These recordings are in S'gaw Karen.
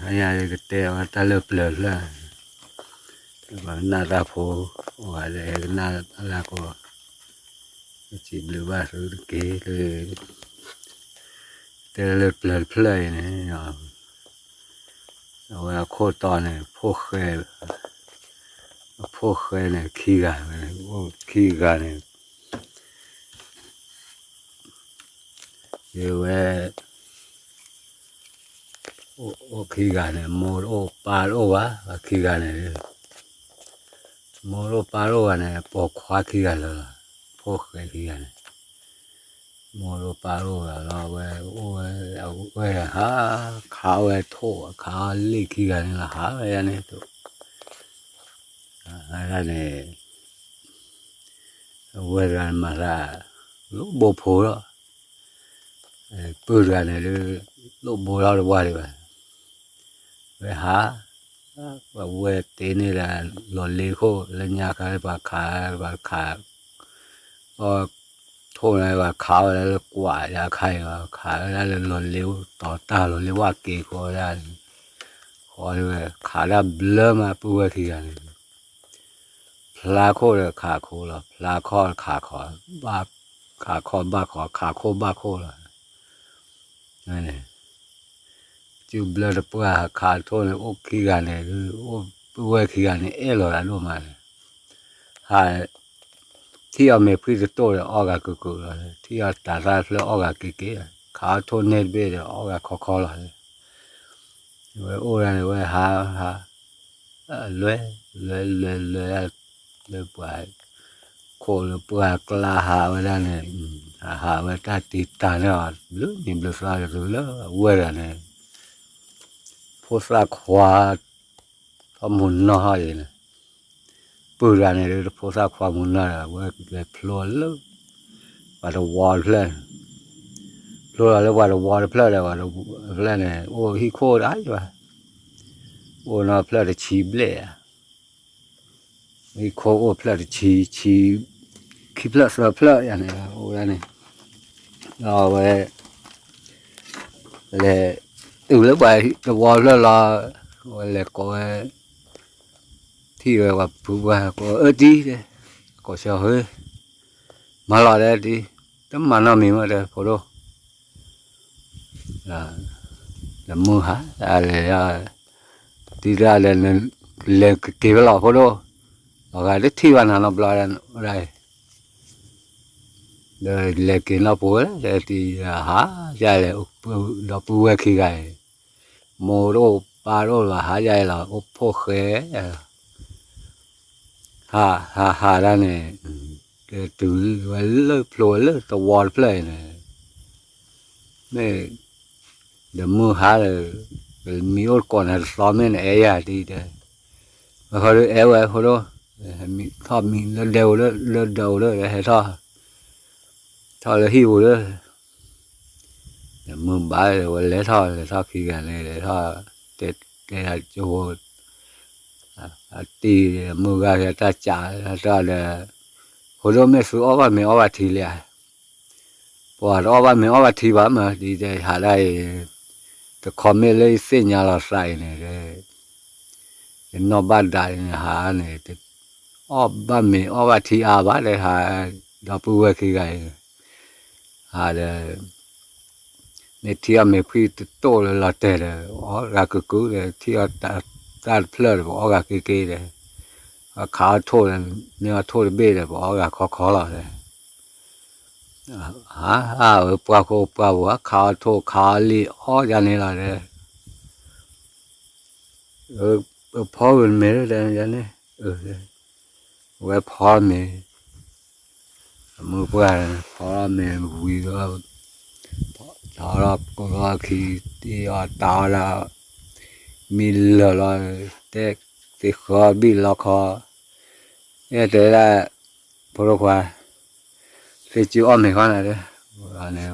ယကတဲအီၤတၢ်လၢပျၢၤတဖျၢၣ်, ပှၤကနၣ်တၢ်ဖိ, အိၣ်ဂၤလၢဟဲကနၣ်တၢ်လၢကိး, စံးဘျုးဘၣ်သုတက့ၢ်လၢ တဲလၢပျၢၤတဖျၢၣ်အံၤန့ၣ်, အဝဲအခိၣ်တီန့ၣ် ဖိၣ်ဃဲ, အဖိၣ်ဃဲန့ၣ်ခံဂၤ, အိၣ်ခံဂၤန့ၣ်, ယဝဲ အိၣ်ခံဂၤန့ၣ် မိၢ်တအိၣ်ပၢ်တအိၣ်ဘၣ်, ခံဂၤန့ၣ်, မိၢ်တအိၣ်ပၢ်တအိၣ်ဘၣ်န့ၣ် ပိာ်ခွါခံဂၤလၢာ်လီၤ, ဖိၣ်ဃဲခံဂၤန့ၣ်, မိၢ်တအိၣ်ပၢ်တအိၣ်ဘၣ်လီၤ, အဝဲအိၣ်ဝဲ, အဝဲဟး, ခးဝဲထိၣ် ခးအီၤလံၣ်ခံဂၤန့ၣ်လီၤ, ဟးဝဲဒၣ်န့ၣ်, ဒၣ်န့ၣ် အဝဲတဂၤမၤသး လိၣ်ဘိဖိလီၤ, ပုၢ်တဂၤန့ၣ်ဒုး လိၣ်ဘိထီၣ်တဝၢ်ဒံးဘၣ်, ဝဲဟး, ဝဲတ့န့ၢ်ဒီး လီၤလ့ခိၣ် လၢညါခါပှၤခး, ပှၤခး, အီၣ်ထိၣ်န့ၣ် ပှၤခးဝဲဒၣ်လၢကွးယါခါအံၤ, ခးဝဲဒၣ်လၢလီၤလ့တီၤတၢ်လီၤလ့ဝၣ်က့ၤဃီဝဲဒၣ်, ဃီဝဲ ခးဒၣ်ဘျၢမး ပုၢ်ဝဲၢ်ခံဂၤန့ၣ် ဖျါခိၣ်ဒီးခးခိၣ်လီၤ, ဖျါခီၣ်ခးခီၣ်, ဘၣ်ခးခီၣ်ဘၣ်ခီၣ်, ခးခိၣ်ဘၣ်ခိၣ်လီၤ, န့ၣ်, စုဘျၢတပှၢ်ခးထိၣ်န့ၣ် အိၣ်ခံဂၤန့ၣ်, အိၣ်ပုၢ်ဝဲၢ်ခံဂၤန့ၣ် အဲၣ်လီၤသးဒိၣ်မးန့ၣ်, ဟး, ထံၣ်အီၤမ့ၤဖှံတတိၢ်ဒီး အီၣ်ဂၤကုာ်ကုာ်လီၤ, ထံၣ်အီၤတၤသၣ်တဖျၢၣ် အီၣ်ဂၤက့ၤက့ၤ, ခးအီၣ်ထိၣ်န့ၢ်တဘ့ၣ်ဒီး အီၣ်ဂၤခီခီလီၤ, ဝဲအိၣ်ဒၣ်န့ၣ် ဝဲဟး, ဟး လွဲ, လွဲ လွဲ လွဲ, လၢပှၤ, ခိၣ်လၢပှၢ်ကျါဟးဝဲဒၣ်န့ၣ်, ဟးဝဲတၢ်တံာ်တာ်န့ၢ်အီၤ ဘျုးနံၤဘျုးသီတတုၤလၢအဝဲဒၣ်န့ၣ်, ဖိသၣ်ခွါ, ထီၣ်မူၤနီၢ်ဟီၣ်အံၤန့ၣ်, ပုၢ်တဂၤန့ၣ်ဒုး ဖိသၣ်ခွါမူၤနီၢ်ဒီး ဝဲလဲၤဖျိလၢ ပှၤတဝီတဖျၢၣ်န့ၣ်, ဖျိလီၤလၢပှၤတဝီတဖျၢၣ်ဒီး ပှၤတဖျၢၣ်န့ၣ် အိၣ်ဟံၣ်ခိၣ်တၢ်ယါ, အိၣ်နီၢ်ဖျၢၣ်တဆံဘျဲၣ်ဧါ, ဟံၣ်ခိၣ်အိၣ်ဖျၢၣ်တဆံ, ဆံ, ခံဖျၢၣ်သၢဖျၢၣ်ယါန့ၣ် အိၣ်ဒၣ်န့ၣ်, ဒီးဝဲ လဲၤ, တုၤလၢပှၤတဝီဖျၢၣ်လီၤ, ဝဲလဲၤကိးဝဲ, ထံၣ်ဝဲပှၤဖုပှၢ် ကိးအၢတံၢ်, ကိးဆၢဃု, မၤလီၤတဲတံၢ်, တမၤနီတမံၤမ့ၢ်တဲဖိဒိၣ်, ဒီးမုၢ်ဟါ, လဲၤ, တံၢ်တၢ်လဲၤ, လဲၤကက့ၤဝဲလီၤဖိဒိၣ်, လီၤဂာ်တထံၣ်ဘၣ်နၤနီတဘျီဒၣ်အံၤ ဒီးလဲၤက့ၤနီၢ်ပူၤဝဲ, ဒီးတံၢ်ဟး, ယလဲၤ, ဒီပုၢ်ဝဲၢ်ခံဂၤအံၤ, မိၢ်တအိၣ်ပၢ်တအိၣ်လၢၤဘၣ် ဟးယလဲၤလီၤ အိၣ်ဖှိၣ်ဃဲ, ဟး, ဟးဟးဒၣ်န့ၣ်, တုၤဝဲလၢဖျိဝဲလၢတဝီတဖျၢၣ်အံၤန့ၣ်, မ့ၢ်, ဒီးမုၢ်ဟါဒီး, မံအိၣ်တကိးန့ၣ်တသီမ့ၢ်နအဲၣ်ယၤတံၢ်တဲ, ဝဲဃီဒီးအဲၣ်ဝဲဖိဒိၣ်, ထီၣ်မံလၢဒဲအိၣ်လၢ, လၢဒဲအိၣ်လၢ ဟဲထီၣ်, ထီၣ်လၢဟံၣ်ပူၤလၢ ဒီးမုၢ်ဘၣ်ဒီး ဝဲလဲၤထီၣ် လဲၤထီၣ်ခံဂၤန့ၣ် လဲၤထီၣ်, တဲ, တဲကၠိ, အတံၢ်မုၢ်ဂၤတၢ်စးတၢ်ဒီး, ဖိဒိၣ်မ့ၢ်သုအီၣ်ဘၣ်မ့ၤအီဘၣ်ထံလံဧါ, ပှၤတအီၣ်ဘၣ်မ့ၤအီဘၣ်ထံဘၣ်မး ဒ်တဲဟးဒၣ်အံၤ, တခီမ့ၢ်လၢယသ့ၣ်ညါလီၤသးအံၤန့ၣ်, ယနီၢ်ဘၣ်ဒးအံၤန့ၣ် ဟးန့ၣ်, အီၣ်ဘၣ်မ့ၤအီဘၣ်ထံအါဘၣ်ဒီးဟး, ဒီပုၢ်ဝဲၢ်ခံဂၤအံၤ, ဟးဒီး မ့ၢ်ထံၣ်အီၣ်မ့ၤဖှံတတိၢ်လၢလီၤတဲာ်ဒီး ပအီၣ်ဂၤကုာ်ကုာ်ဒီး ထံၣ်အီၣ်တၢ်တဖျၢၣ်ဒီး ပအီၣ်ဂၤက့ၤက့ၤဒီး, ခးအီၣ်ထိၣ်ဒီး မ့ၢ်အီၣ်ထိၣ်တဘ့ၣ်ဒီး ပအီၣ်ဂၤခီခီလီၤဒီး, ဟးဝဲပှၢ်ခိၣ်ပှၢ်ပူၤ ခးအီၣ်ထိၣ်ခးအီၣ်လံာ်အီၣ်ယါန့ၣ်လီၤဒီး, ဖီဝဲမ့ၤဒီးယါန့ၣ်, ဝဲဖီမ့ၤ အမုၢ်ပှၢ်ဖီမ့ၤဝံၤဒီး, ထီထီၣ်ကိၢ်ထီၣ်ခံ, တ့အီၣ်တၢ်အီၣ်ဒီး, မံလၢာ်လီၤ, တဲသ့ဃီဘံၣ်လီခီ, အဲၣ်တဲဒၣ်, ဖိဒိၣ်ခွါ, သ့ၣ်စုအီၣ်မ့ၤဃီနၤဒီး, အီၣ်တဲ,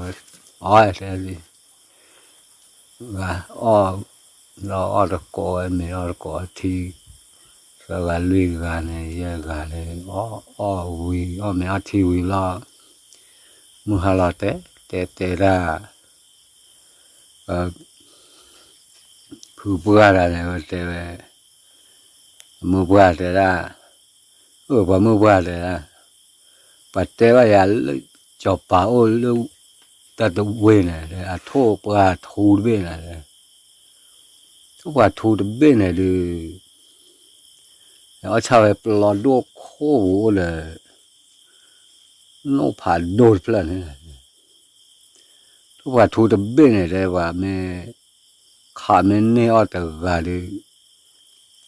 အီၣ်လီၤအီၣ်တကိးဝဲမ့ၤအီၣ်တကိးထံ, သၢဂၤလွံၢ်ဂၤန့ၣ် ယဲၢ်ဂၤန့ၣ် အီၣ်ဝံၤ အီၣ်မ့ၤအီၣ်ထံဝံၤလီၤ, မုၢ်ဟါလီၤတဲာ် တဲတဲဒၣ်, က ဖုပှၢ်တဂၤန့ၣ် ဝဲတဲဝဲ, မုၢ်ပှၢ်တဲဒၣ်, အၢ ပှၤမုၢ်ပှၢ်တဲဒၣ်, ပှၤတဲဘၣ်ယၤလၢ စီၤပၤအိၣ်လၢ တၢ်တဝ့ၢ်န့ၣ် အထိၣ်ပှၢ်ထူတဘ့ၣ်န့ၣ်, ထိၣ်ပှၢ်ထူတဘ့ၣ်န့ၣ်ဒုး အီၣ်ဆၣ်ဝဲပျီဒိၣ်ခိၣ်ပူၤအိၣ်လၢ နိၣ်ဖးဒိၣ်တဖျၢၣ်န့ၣ်, ထိၣ်ပှၢ်ထူတဘ့ၣ်န့ၣ် တဲပှၤမ့ၢ် ခးမ့ၢ်န့ၢ်အီၣ်တဂၤဒီး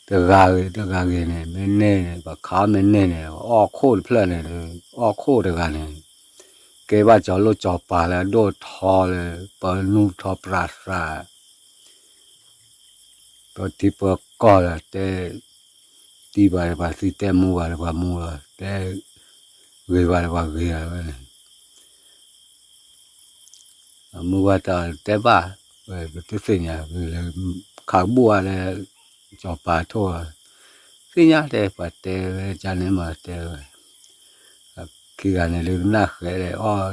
တဂၤဂ့ၤတဂၤဂ့ၤန့ၣ် မ့ၢ်န့ၢ်န့ၣ် ပှၤခးအီၣ်မ့ၢ်န့ၢ်န့ၣ် အီၣ်ခိၣ်တဖျၢၣ်န့ၣ်ဒီး အီၣ်ခိၣ်တဂၤန့ၣ် ကဲဘၣ်စီၤလိၣ်စီၤပၤလၢအဒိၣ်ထီလၢ ပနူထီပြးသး ပထံပကီၢ်လၢတဲ တံၢ်ပှၤဒီးပှၤသံ တဲမူပှၤဒီးပှၤမူလီၤ တဲဂ့ၤပှၤဒီးပှၤဂ့ၤလီၤဝဲန့ၣ် မုၢ်ဝါတၢ်တဲဘၣ် ပတသ့ၣ်ညါ ခးဘူးဝဲလၢ စီၤပၤထိၣ်လီၤ သ့ၣ်ညါတဲ ပှၤတဲဝဲကန့ၣ်မးတဲဝဲ ခံဂၤန့ၣ်ဒုးကနၣ်ဃဲးဒီးအီၣ်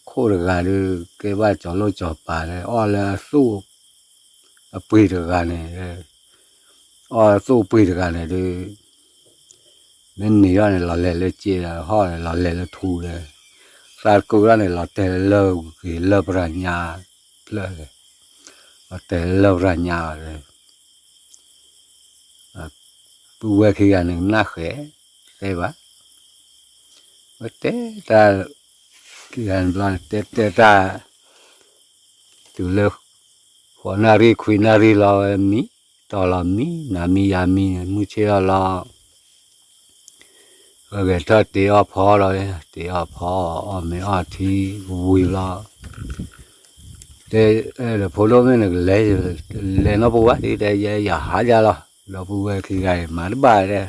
ခိၣ်တဂၤဒုး ကဲဘၣ်စီၤလိၣ်စီၤပၤဒီး အီၣ်လၢအသူၣ် အပှ့ၤတဂၤန့ၣ် အီၣ်လၢသူၣ်ပှ့ၤတဂၤန့ၣ်ဒုး မ့ၢ်နံၤထီၣ်န့ၣ် လီၤလဲၤလၢစ့ဒီး ဟီၣ်န့ၣ် လီၤလဲၤလၢထူဒီး သးတကုးထီၣ်န့ၣ် လီၤတဲာ်လၢဂ့ၤလၢပတြၢၤညါဖျၢၣ်ဒီး လီၤတဲာ်လၢပတြၢၤညါဒီး ပုၢ်ဝဲၢ်ခံဂၤန့ၣ် ကနၣ်ဃဲး တဲဘၣ် ဝဲတဲတၢ် ခံဂၤန့ၣ်ဘျီန့ၣ် တဲတဲတၢ် တုၤလၢ ဃိးနၣ်ရံၣ်ခွံနၣ်ရံၣ်လီၤဝဲမံ တီၢ်လီၤမံ နၤမံယၤမံန့ၣ် မုၢ်ဆ့ၣ်ထီၣ်လီၤ ဂဲၤထီၣ်တ့အီၣ်ဖီဒီး တ့အီၣ်ဖီ အီၣ်မ့ၤအီၣ်ထံဝံၤလီၤ တဲ ဒီးဖိဒိၣ်မ့ၢ်နကလဲၤ လဲၤနီၢ်ပူၤဘၣ်ဒ်တဲ ယဲယဟးယါလီၤ ဒီပုၢ်ဝဲၢ်ခံဂၤအံၤ မၤတဘၣ်တဲ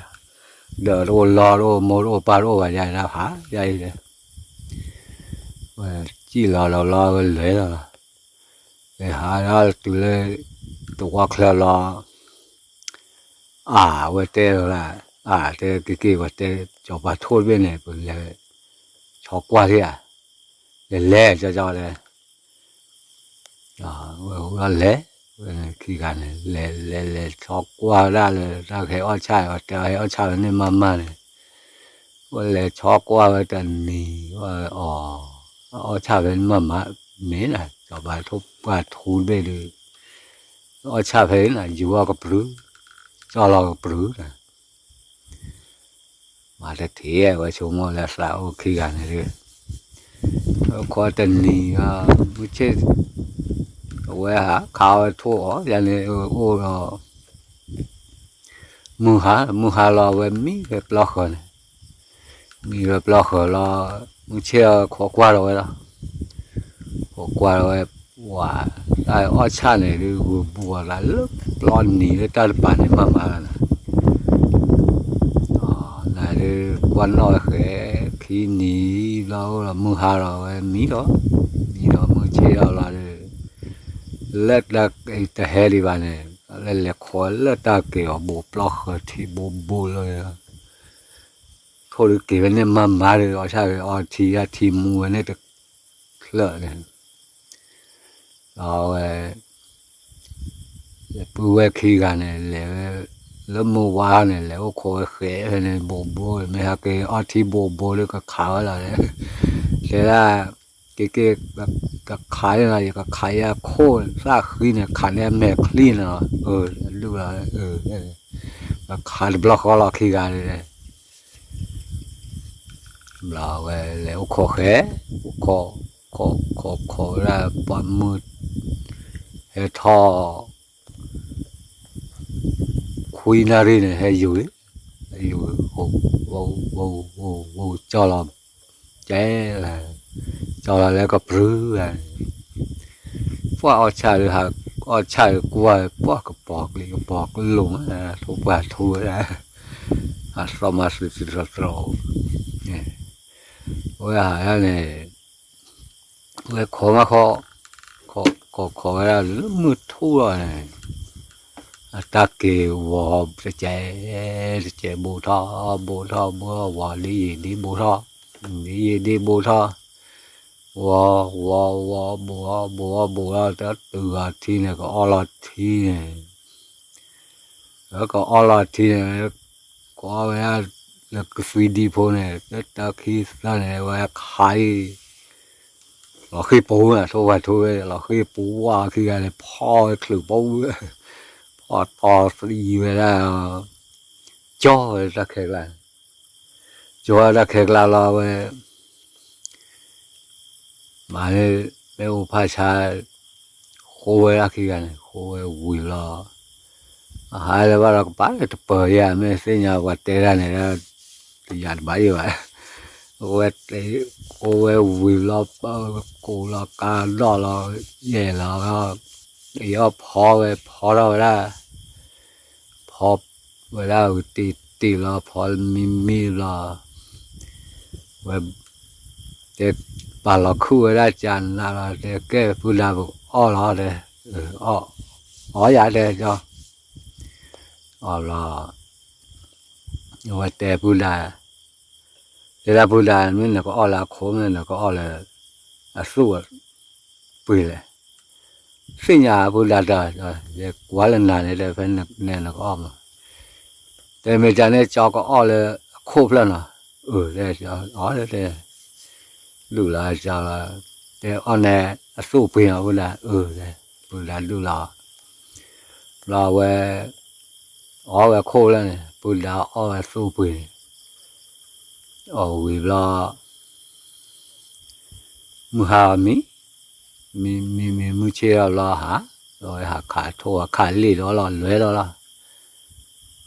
ဒီးတအိၣ်လီတအိၣ်မိၢ်တအိၣ်ပၢ်တအိၣ်ဘၣ်ယါ ဟးယါအံၤတဲ ဝဲစံၣ်လီၤဒီးလီၤ ဝဲလဲၤလီၤလီၤ လဲၤဟးဒီးတုၤလၢ သဝီချၢလီၤ အဝဲတဲလီၤ အတဲက့ၤက့ၤ ပှၤတဲ စီၤပၤထိၣ်တဘ့ၣ်န့ၣ် ပလဲၤ ဆီကွၢ်လံဧါ လဲၤလဲၤကၠီကၠီတဲ ဝဲဟူလီၤလဲၤ ဝဲန့ၣ်ခံဂၤန့ၣ် လဲၤလဲၤလဲၤဆီကွၢ်ဝဲဒၣ်လၢ တၢ်ကဟဲအီၣ်ဆၣ် ပှၤတဲအီၣ်ဟဲအီၣ်ဆၣ်ဝဲန့ၣ်မးမးန့ၣ် ဝဲလဲၤဆီကွၢ်ဝဲတနံၤ ဝဲအီၤ အီၣ်ဆၣ်ဖဲန့ၣ်မးမး မ့ၢ်နၤ စီၤပၤထိၣ်ပှၢ်ထူတဘ့ၣ်ဒီး အီၣ်ဆၣ်ဖဲန့ၣ် ယူၤအီၣ်ကပြုၤ ကၠီလီၤကပြုၤ မၤတထံၣ်ဝဲဆိကမိၣ်လၢသးအိၣ်ခံဂၤန့ၣ်ဒီး ခိးတနံၤ မုၢ်ဆ့ၣ် အဝဲဟးခးဝဲထိၣ်အီၤ ယၤန့ၣ်အိၣ်ဒီး မုၢ်ဟါ မုၢ်ဟါလီၤ အဝဲမံဝဲပျီဃၢၤန့ၣ် မံဝဲပျီဃၢၤလီၤ မုၢ်ဆ့ၣ်ခိးကွၢ်ဒီးဝဲလီၤ ခိးကွၢ်ဒီးဝဲ ပှၤ တၢ်အီၣ်ဆၣ်န့ၣ်ဒုး ဂုာ်ဘူးအသးလၢပျီနံၤလၢတၢ်တပၤန့ၣ်မးမးလီၤနၤ နၤဒုးကွၢ်နီၣ်ဝဲဃဲ ခံနံၤဘျီအိၣ်ဒီးမုၢ်ဟါလီၤဝဲမံလီၤ မံလီၤမုၢ်ဆ့ၣ်ထီၣ်လီၤဒီး လၢတၢ်တဟဲဒံးဘၣ်န့ၣ် လဲၤလဲၤခိးလၢတၢ်က့ၤအီၤဘူးပျီဃၢၤထံဘူးဘူးလီၤ ထိၣ်ဒုးက့ၤဝဲန့ၣ်မးမးဒီး အီၣ်ဆၣ်ဂ့ၤအီထံအထံမူဝဲန့ၣ်တဖျၢၣ်န့ၣ် ဒီးဝဲ ပုၢ်ဝဲၢ်ခံဂၤန့ၣ် လဲၤဝဲ လၢမုၢ်ဝါန့ၣ် လဲၤအိၣ်ခိးဝဲဃဲဖဲန့ၣ် ဘူးဘူး မ့ၢ်ဟဲက့ၤအီထံဘူးဘူးလၢကခးဝဲလီၤ တဲဒၣ် က့ၤက့ၤ ကခးန့ၣ်လီၤ ယကခးယခိၣ်သၣ်ဃံန့ၣ် ခးန့ၢ်အမဲာ်ချံန့ၣ်လီၤ အဒုၣ်လီၤ ကခးတဘျီဃီလီၤခံဂၤန့ၣ် ဘျီဝဲလဲၤအိၣ်ခိးဃဲ အိၣ်ခိး ခိးခိးခိးဝဲဒၣ်ပှၤမုၢ် ဟဲထီၣ် ခွံနၣ်ရံၣ်န့ၣ် ဟဲယူၤလံ ယူၤ ကၠီလီၤ ကဲ ကၠီလီၤလၢကပြုၤ ပှၤအီၣ်ဆၣ်ဒီး အီၣ်ဆၣ်ဒီးကွၢ် ပှၤကပီၤကျံးကပီၤကလိာ်မး ထိၣ်ပှၢ်ထူဝဲဒၣ် အသီမၤသုးသုးသီသီ ဝဲဟးန့ၣ် ဝဲခိးမးခိး ခိးခိးဝဲဒၣ်လၢမုၢ်ထူၣ်လီၤန့ၣ် အတၢ်က့ၤဝီၤတစဲး တစဲးဘိးထီၣ် ဘိးထီၣ်ဘိးထီၣ် ဝီၤဒ်ယံာ်ဒ်ဘိးထီၣ် ဒ်ယံာ်ဒ်ဘိးထီၣ် ဝီၤဝီၤဝီၤ ဘူးအီၣ်ဘူးအီၣ်ဘူးအီၣ် တတုၤဂီၤထံန့ၣ် ကအီၣ်လီၤထံန့ၣ်, ဒီးကအီၣ်လီၤထံန့ၣ် ကအီၣ်ဝဲဒၣ်လၢကသွံဒံဖိန့ၣ် တၢ်ခံသၢန့ၣ် ဝဲခးအံၤ လီၤဃ့ၢ်ပူၤ ထိၣ်ဝါထူဝဲ လီၤဃ့ၢ်ပူၤဝါခံဂၤန့ၣ် ဖီဝဲချုးပူၤဝဲ ဖီတီသံဝဲဒၣ် ကၠီဝဲတၢ်ခဲကျါ, ကၠီဝဲတၢ်ခဲကျါလီၤဝဲ မၤန့ၣ် မ့ၢ်အိၣ်ဖးဆါ ဃိဝဲဒၣ်ခံဂၤန့ၣ် ဃိဝဲဝံၤလီၤ, အဟးလၢၤဘၣ်ဒီးကပၤလၢတပၢၤယၤ မ့ၢ်သ့ၣ်ညါပှၤတဲဒၣ်န့ၣ် တယၤတဘၣ်ယံၤဘၣ်, ဝဲ ဃိဝဲဝံၤလီၤ ပၢကိးလီၤကါဒီၣ်လီၤ ယဲၢ်လီၤ, ယအီၣ်ဖီဝဲဖီထီၣ်ဝဲဒၣ် ဖီဝဲဒၣ်ဝံၤတ့ၢ်တ့ၢ်လီၤ ဖီမံမံလီၤ, ဝဲ တဲပာ်လီၤခုၣ်ဝဲဒၣ်ကနးလီၤ တဲကဲပုၢ်ဒါပကအီၣ်လီၤတဲ, အီၣ်ယၤတဲကၠီ, အီၣ်လီၤ, ဝဲတဲပုၢ်ဒါ, တဲဒၣ်ပုၢ်ဒါ မ့ၢ်နကအီၣ်လၢအခိၣ် မ့ၢ်နကအီၣ်လၢ အသူၣ် ပှ့ၤလဲၣ်, သ့ၣ်ညါပုၢ်ဒါတၢ်, ယကွၢ်လၢနၤန့ၣ် တဲဖဲန့ၣ်နကအီၣ်မး, တဲမ့ၢ်တၢ်န့ၣ် ကၠီကအီၣ်လၢအခိၣ်ဖျၢၣ်နီၤ, အၢ တဲ အီၣ်တဲ ဒုၣ်လီၤကၠီလီၤ, တဲအီၣ်န့ၣ်အသူၣ်ပှ့ၤနီၤ ပုၢ်ဒါ, အၢ တဲ ပုၢ်ဒါဒုၣ်လီၤ, ဘျီဝဲ အီၣ်ဝဲခိၣ်ဖျၢၣ်န့ၣ် ပုၢ်ဒါအီၣ်ဝဲသူၣ်ပှ့ၤန့ၣ်, အီၣ်ဝံၤဘျီ မုၢ်ဟါမံ, မံမံမံမုၢ်ဆ့ၣ်ထီၣ်ဘျီဟး, ဒီးဝဲဟးခးထိၣ်အခးလ့ၣ်ဒီးလီၤ လွဲလီၤလီၤ,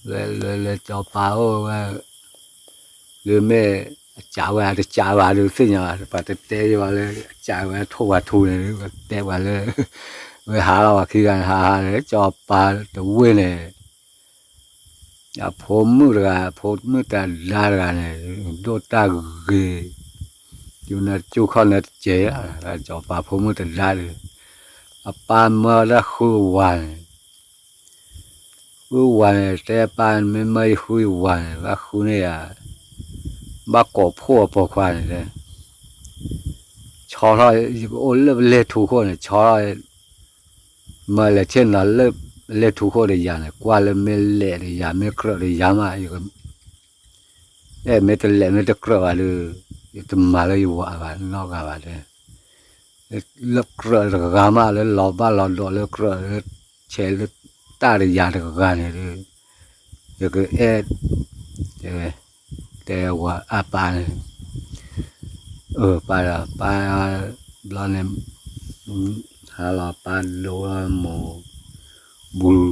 လွဲလွဲလွဲ စီၤပၤအိၣ်ဝဲ, လၢမ့ၢ်အစးဝဲအတစးဘၣ်ဒုးသ့ၣ်ညါဘၣ် ပှၤတတဲယဘၣ်လၢအစးဝဲထိၣ်ဝဲထူန့ၣ် ပတဲပှၤလၢ ဝဲဟးလီၤပှၤခံဂၤန့ၣ် ဟးဟးန့ၣ် စီၤပၤတဝ့ၢ်န့ၣ် အဖိမုၣ်တဂၤ ဖိမုၣ်တဒါတဂၤန့ၣ် ဒိၣ်တၢ်ဂ့ၤ, ကၠူနၢကၠူခီၣ်နၢတစဲး, စီၤပၤဖိမုၣ်တဒါဒီး အပၢ်မၢဒၣ်ဃုဝၤန့ၣ်, ဃုဝၤန့ၣ် တဲပၢ်မ့ၢ်မၢယဃုဝၤန့ၣ် ဘၣ်ဃုန့ၢ်ယၤ, ဘၣ်ကိးဖှိၣ်အပိာ်ခွါန့ၣ်တဲ ဆီထီၣ် ယကအိၣ်လၢပလဲၤထူခိၣ်န့ၣ် ဆီထီၣ် မၢလဲၤဆ့ၣ်နီၤလၢပလဲၤထူခိၣ်ဒီးယၤန့ၣ် ကွၢ်လၢမ့ၢ်လဲၤဒီးယၤ မ့ၢ်ကြၢးဒီးယၤမး ယက အဲၣ်မ့ၢ်တလဲၤမ့ၢ်တကြၢးဘၣ်ဒီး ယတမၤလၢယဝၤဘၣ်နီတဂၤဘၣ်တဲ, လၢကြၢးတဂၤမး လၢလီၤဘၣ်လီၤဒီးလၢကြၢးလၢ ဆဲးလၢတၢ်ဒီးယၤတဂၤန့ၣ်ဒီး ယကအဲၣ် တဲဝဲ တဲဝဲအပၢ်န့ၣ် အၢ ပၢ်ဒီး ပၢ် ဘျီန့ၣ် ဟါလီၤပၢ်ဒိဝဲမိၢ် ဘူး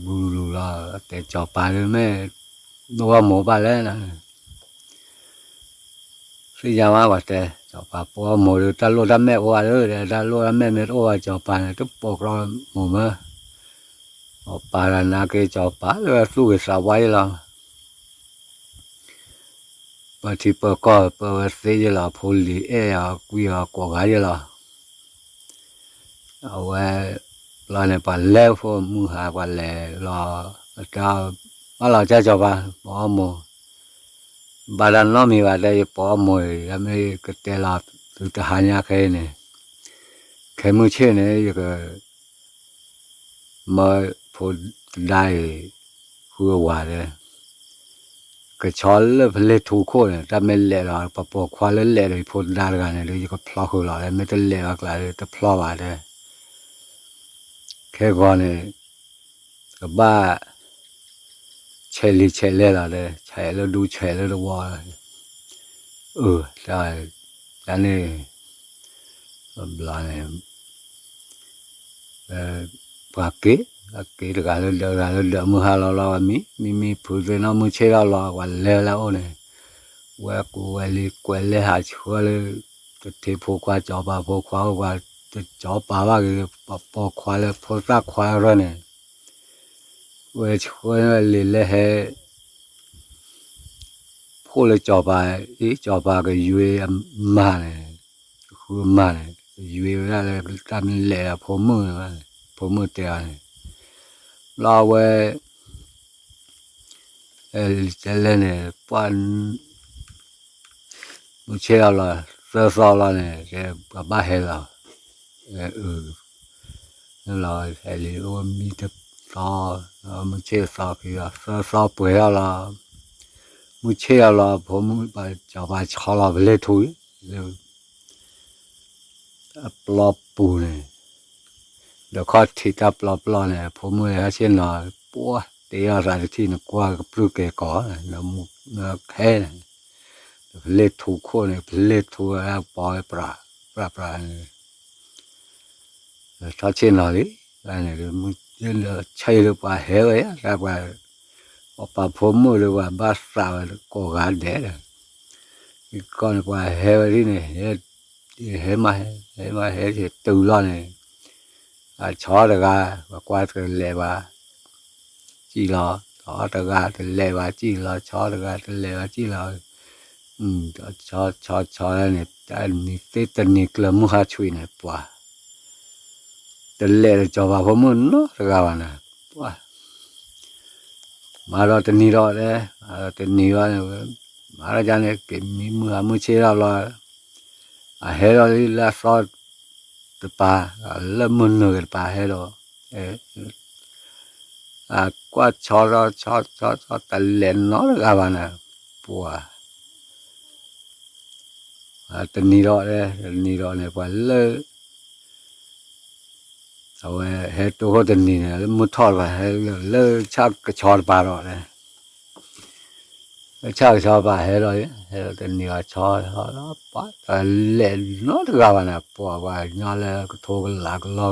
ဘူးလူၤလီၤ တဲစီၤပၤဒုးမ့ၢ် ဒိဝဲမိၢ်ဘၣ်လဲၣ်န့ၣ် သ့ၣ်ညါမးပှၤတဲ စီၤပၤပိာ်အီၣ်မိၢ်ဒီး တၢ်လိၣ်တၢ်မဲာ်အိၣ်ဝဲဒီး တၢ်လိၣ်တၢ်မဲာ်မ့ၢ်တအိၣ်ဘၣ် စီၤပၤန့ၣ် တပိာ်ကြီမိၢ်မၢ် အပၢ်ဒီးနာ်က့ စီၤပၤလၢသူၣ်ဂ့ၤသးဝါယဲလီၤ ပၢထံပၢကီၢ် ပၢဝဲသ့ယဲလီၤ ဖိလံၤအဲၣ်အီၤကွံအီၤကိးဂၤယဲလီၤ အဝဲ ဘျီန့ၣ် ပှၤလဲၤဖိမုၢ်ဟါ ပှၤလဲၤလီၤ အတၢ် ဘၣ်လီၤကၢ်စီၤပၤ ပိာ်အီၣ်မိၢ် ဘၣ်တၢ်နီတမံၤဘၣ်တဲ ယပိာ်အီၣ်မိၢ်အံၤ မ့ၢ်ကတဲလီၤသုတဟါညါခဲအံၤန့ၣ် ခဲမုၢ်ဆ့ၣ်န့ၣ် ယက မၢဖိတဒါအံၤ ဃုအဝၤဒီး ကဆီလၢပလဲၤထူခိၣ်န့ၣ် တၢ်မ့ၢ်လဲၤဒီး ပှၤပိာ်ခွါလၢလဲၤဒီး ယဖိတဒါတဂၤန့ၣ်ဒီး ယကဖျီဃုာ်လီၤဒီး မ့ၢ်တလဲၤဘၣ်ကျါဒီး တဖျီဘၣ်ဒီး ခဲဂီၤန့ၣ် ကဘၣ် ဆဲးလံာ်ဆဲးလဲၢ်လီၤဒီး ဆဲးလၢဒူဆဲးလၢတဝီလီၤ အၢ တၢ်န့ၣ် ဘျီန့ၣ် ပှၤက့ၤ ပှၤက့ၤတဂၤလၢဒၢး တဂၤလၢဒၢး မုၢ်ဟါလီၤလီၤ မံ မံမံဖုးသ့ၣ်နီၣ် မုၢ်ဆ့ၣ်ထီၣ်လီၤ ပှၤလဲၤလၢအအိၣ်န့ၣ် ဝဲကူဝဲလံၤ ကွဲးလဲၤဟးဆှၢလၢ တထံဖိခွါ စီၤပၤဖိခွါ ပှၤတစီၤပၤဘၣ်ဂ့ၤ ပှၤပိာ်ခွါလၢဖိသၣ်ခွါရၢၢ်န့ၣ် ဝဲဆှၢလံာ်လဲၤဟဲ ဖှိၣ်လၢစီၤပၤ အံၤ စီၤပၤကယွ့အမါန့ၣ် ဃုအမါန့ၣ် ယွ့ဝဲဒၣ်လၢတၢ်မ့ၢ်လဲၤအဖိမုၣ်န့ၣ် ဖိမုၣ်တဲအီၤန့ၣ် ဘျီဝဲ လံာ်တဲလဲၣ်န့ၣ် ပှၢ် မုၢ်ဆ့ၣ်ထီၣ်လီၤ သၢသီလီၤန့ၣ် ပှၤဘၣ်ဟဲလီၤ, အၢ လီၤဟဲလံ အိၣ်မံတသီ, မုၢ်ဆ့ၣ်သီခံလီၤ သၢသီပှဲၤထီၣ်လီၤ, မုၢ်ဆ့ၣ်လီၤလီၤ ဖိမုၣ်ပှၤစီၤပၤဆီလီၤပလဲၤထူလၢ အပျီပူၤန့ၣ်, ဒီးခီၣ်ထံးတၢ်ပျီပျီန့ၣ် ဖိမုၣ်ဟဲဆ့ၣ်နီၤ ပှၢ်တ့အီၣ်သးတထံၣ်န့ၣ် ကွၢ်ကပြုၢ်ကဲၤကီး, နခဲန့ၣ်, ပလဲၤထူခိၣ်န့ၣ် ပလဲၤထူဝဲပီဝဲပြး, ပြးပြးန့ၣ် ထီၣ်ဆ့ၣ်နီၤလံ, န့ၣ် ဆ့ၣ်လၢပှၤဟဲဝဲယါ တၢ်ပှၤ, ပှၤဖိမုၣ်လၢပှၤဘၣ်သးဝဲကိးဂၤဒဲးဒီး, ကီၢ်န့ၣ်ပှၤဟဲဝဲဒ်န့ၣ်, ဟဲမးဟဲ, ဟဲမးဟဲတုၤလီၤန့ၣ်, အဆီတဂၤ, ပှၤကွၢ်တလဲၤဘၣ်, စံၣ်လီၤ, ဆီတဂၤတလဲၤဘၣ်စံၣ်လီၤ, ဆီတဂၤတလဲၤဘၣ်စံၣ်လီၤ, ဆီဆီဆီန့ၣ် တနံၤသ့တနံၤကျၢၤမုၢ်ဟါဆွံန့ၣ် ပှၤ တလဲၤဒီးစီၤပၤဖိမုၣ်နီတဂၤဘၣ်န့ၣ်, ပှၤ မၤဒီးတနံၤဒီးတဲ, မၤဒီးတနံၤဘၣ်န့ၣ်, မၤဒီးယါန့ၣ် က့ၤမံမုၢ်ဟါမုၢ်ဆ့ၣ်ထီၣ်လီၤ, အဟဲဒီးလၢအသီတပၤ, လၢမုၢ်နုာ်က့ၤတပၤဟဲဒီး, အကွၢ်ဆီဒီးဆီဆီဆီ တလဲၤနီတဂၤဘၣ်န့ၣ်, ပှၤ တနံၤဒီး, တနံၤဒီးန့ၣ် ပှၤလၢ အဝဲဟဲတိခိၣ်တနံၤန့ၣ် လၢမုၢ်ထီၣ်တပၤ ဟဲလၢဆၣ်ကဆီတပၤဒီး, လၢဆၣ်ကဆီတပၤဟဲဒီး, ဟဲဒီးတနံၤဒီးဆီ, ပှၤတလဲၤနီတဂၤဘၣ်န့ၣ်, ပှၤပှၤညီလၢကထိကလးကလီ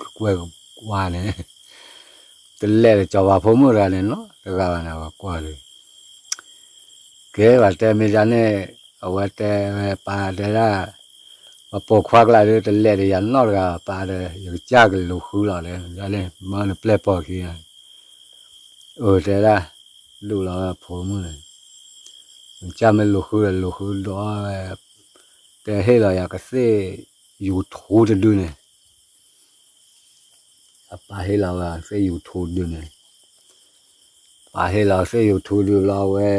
ကကွဲၢ်ကကွၢ်န့ၣ်, တလဲၤဒီးစီၤပၤဖိမုၣ်တဂၤန့ၣ်နီတဂၤဘၣ်န့ၣ် ပှၤကွၢ်ဒီး ကဲ ပှၤတဲမ့ၢ်ဒ်န့ၣ်, အဝဲတဲဝဲပၢ်တဲဒၣ်, ပှၤပိာ်ခွါကျါဒီး တလဲၤဒီးယၤနီတဂၤ ပၢ်ဒီး ယကစၢ်ကလူၤဃုလီၤဒီး ဒ်န့ၣ် မၢနပျဲၢ်ပိာ်ခံ, အၢ တဲဒၣ်, ဒုးလီၤဝဲဖိမုၣ်န့ၣ်, ယကစၢ်မ့ၢ်လူၤဃုဒီး လူၤဃုဒီးဝဲ, တဲဟ့ၣ်လီၤယၤကသ့ၣ် YouTube တဒုန့ၣ် အပၢ်ဟ့ၣ်လီၤဝဲသ့ၣ် YouTube ဒုန့ၣ်, ပၢ်ဟ့ၣ်လီၤသ့ၣ် YouTube ဒုလီၤဝဲ,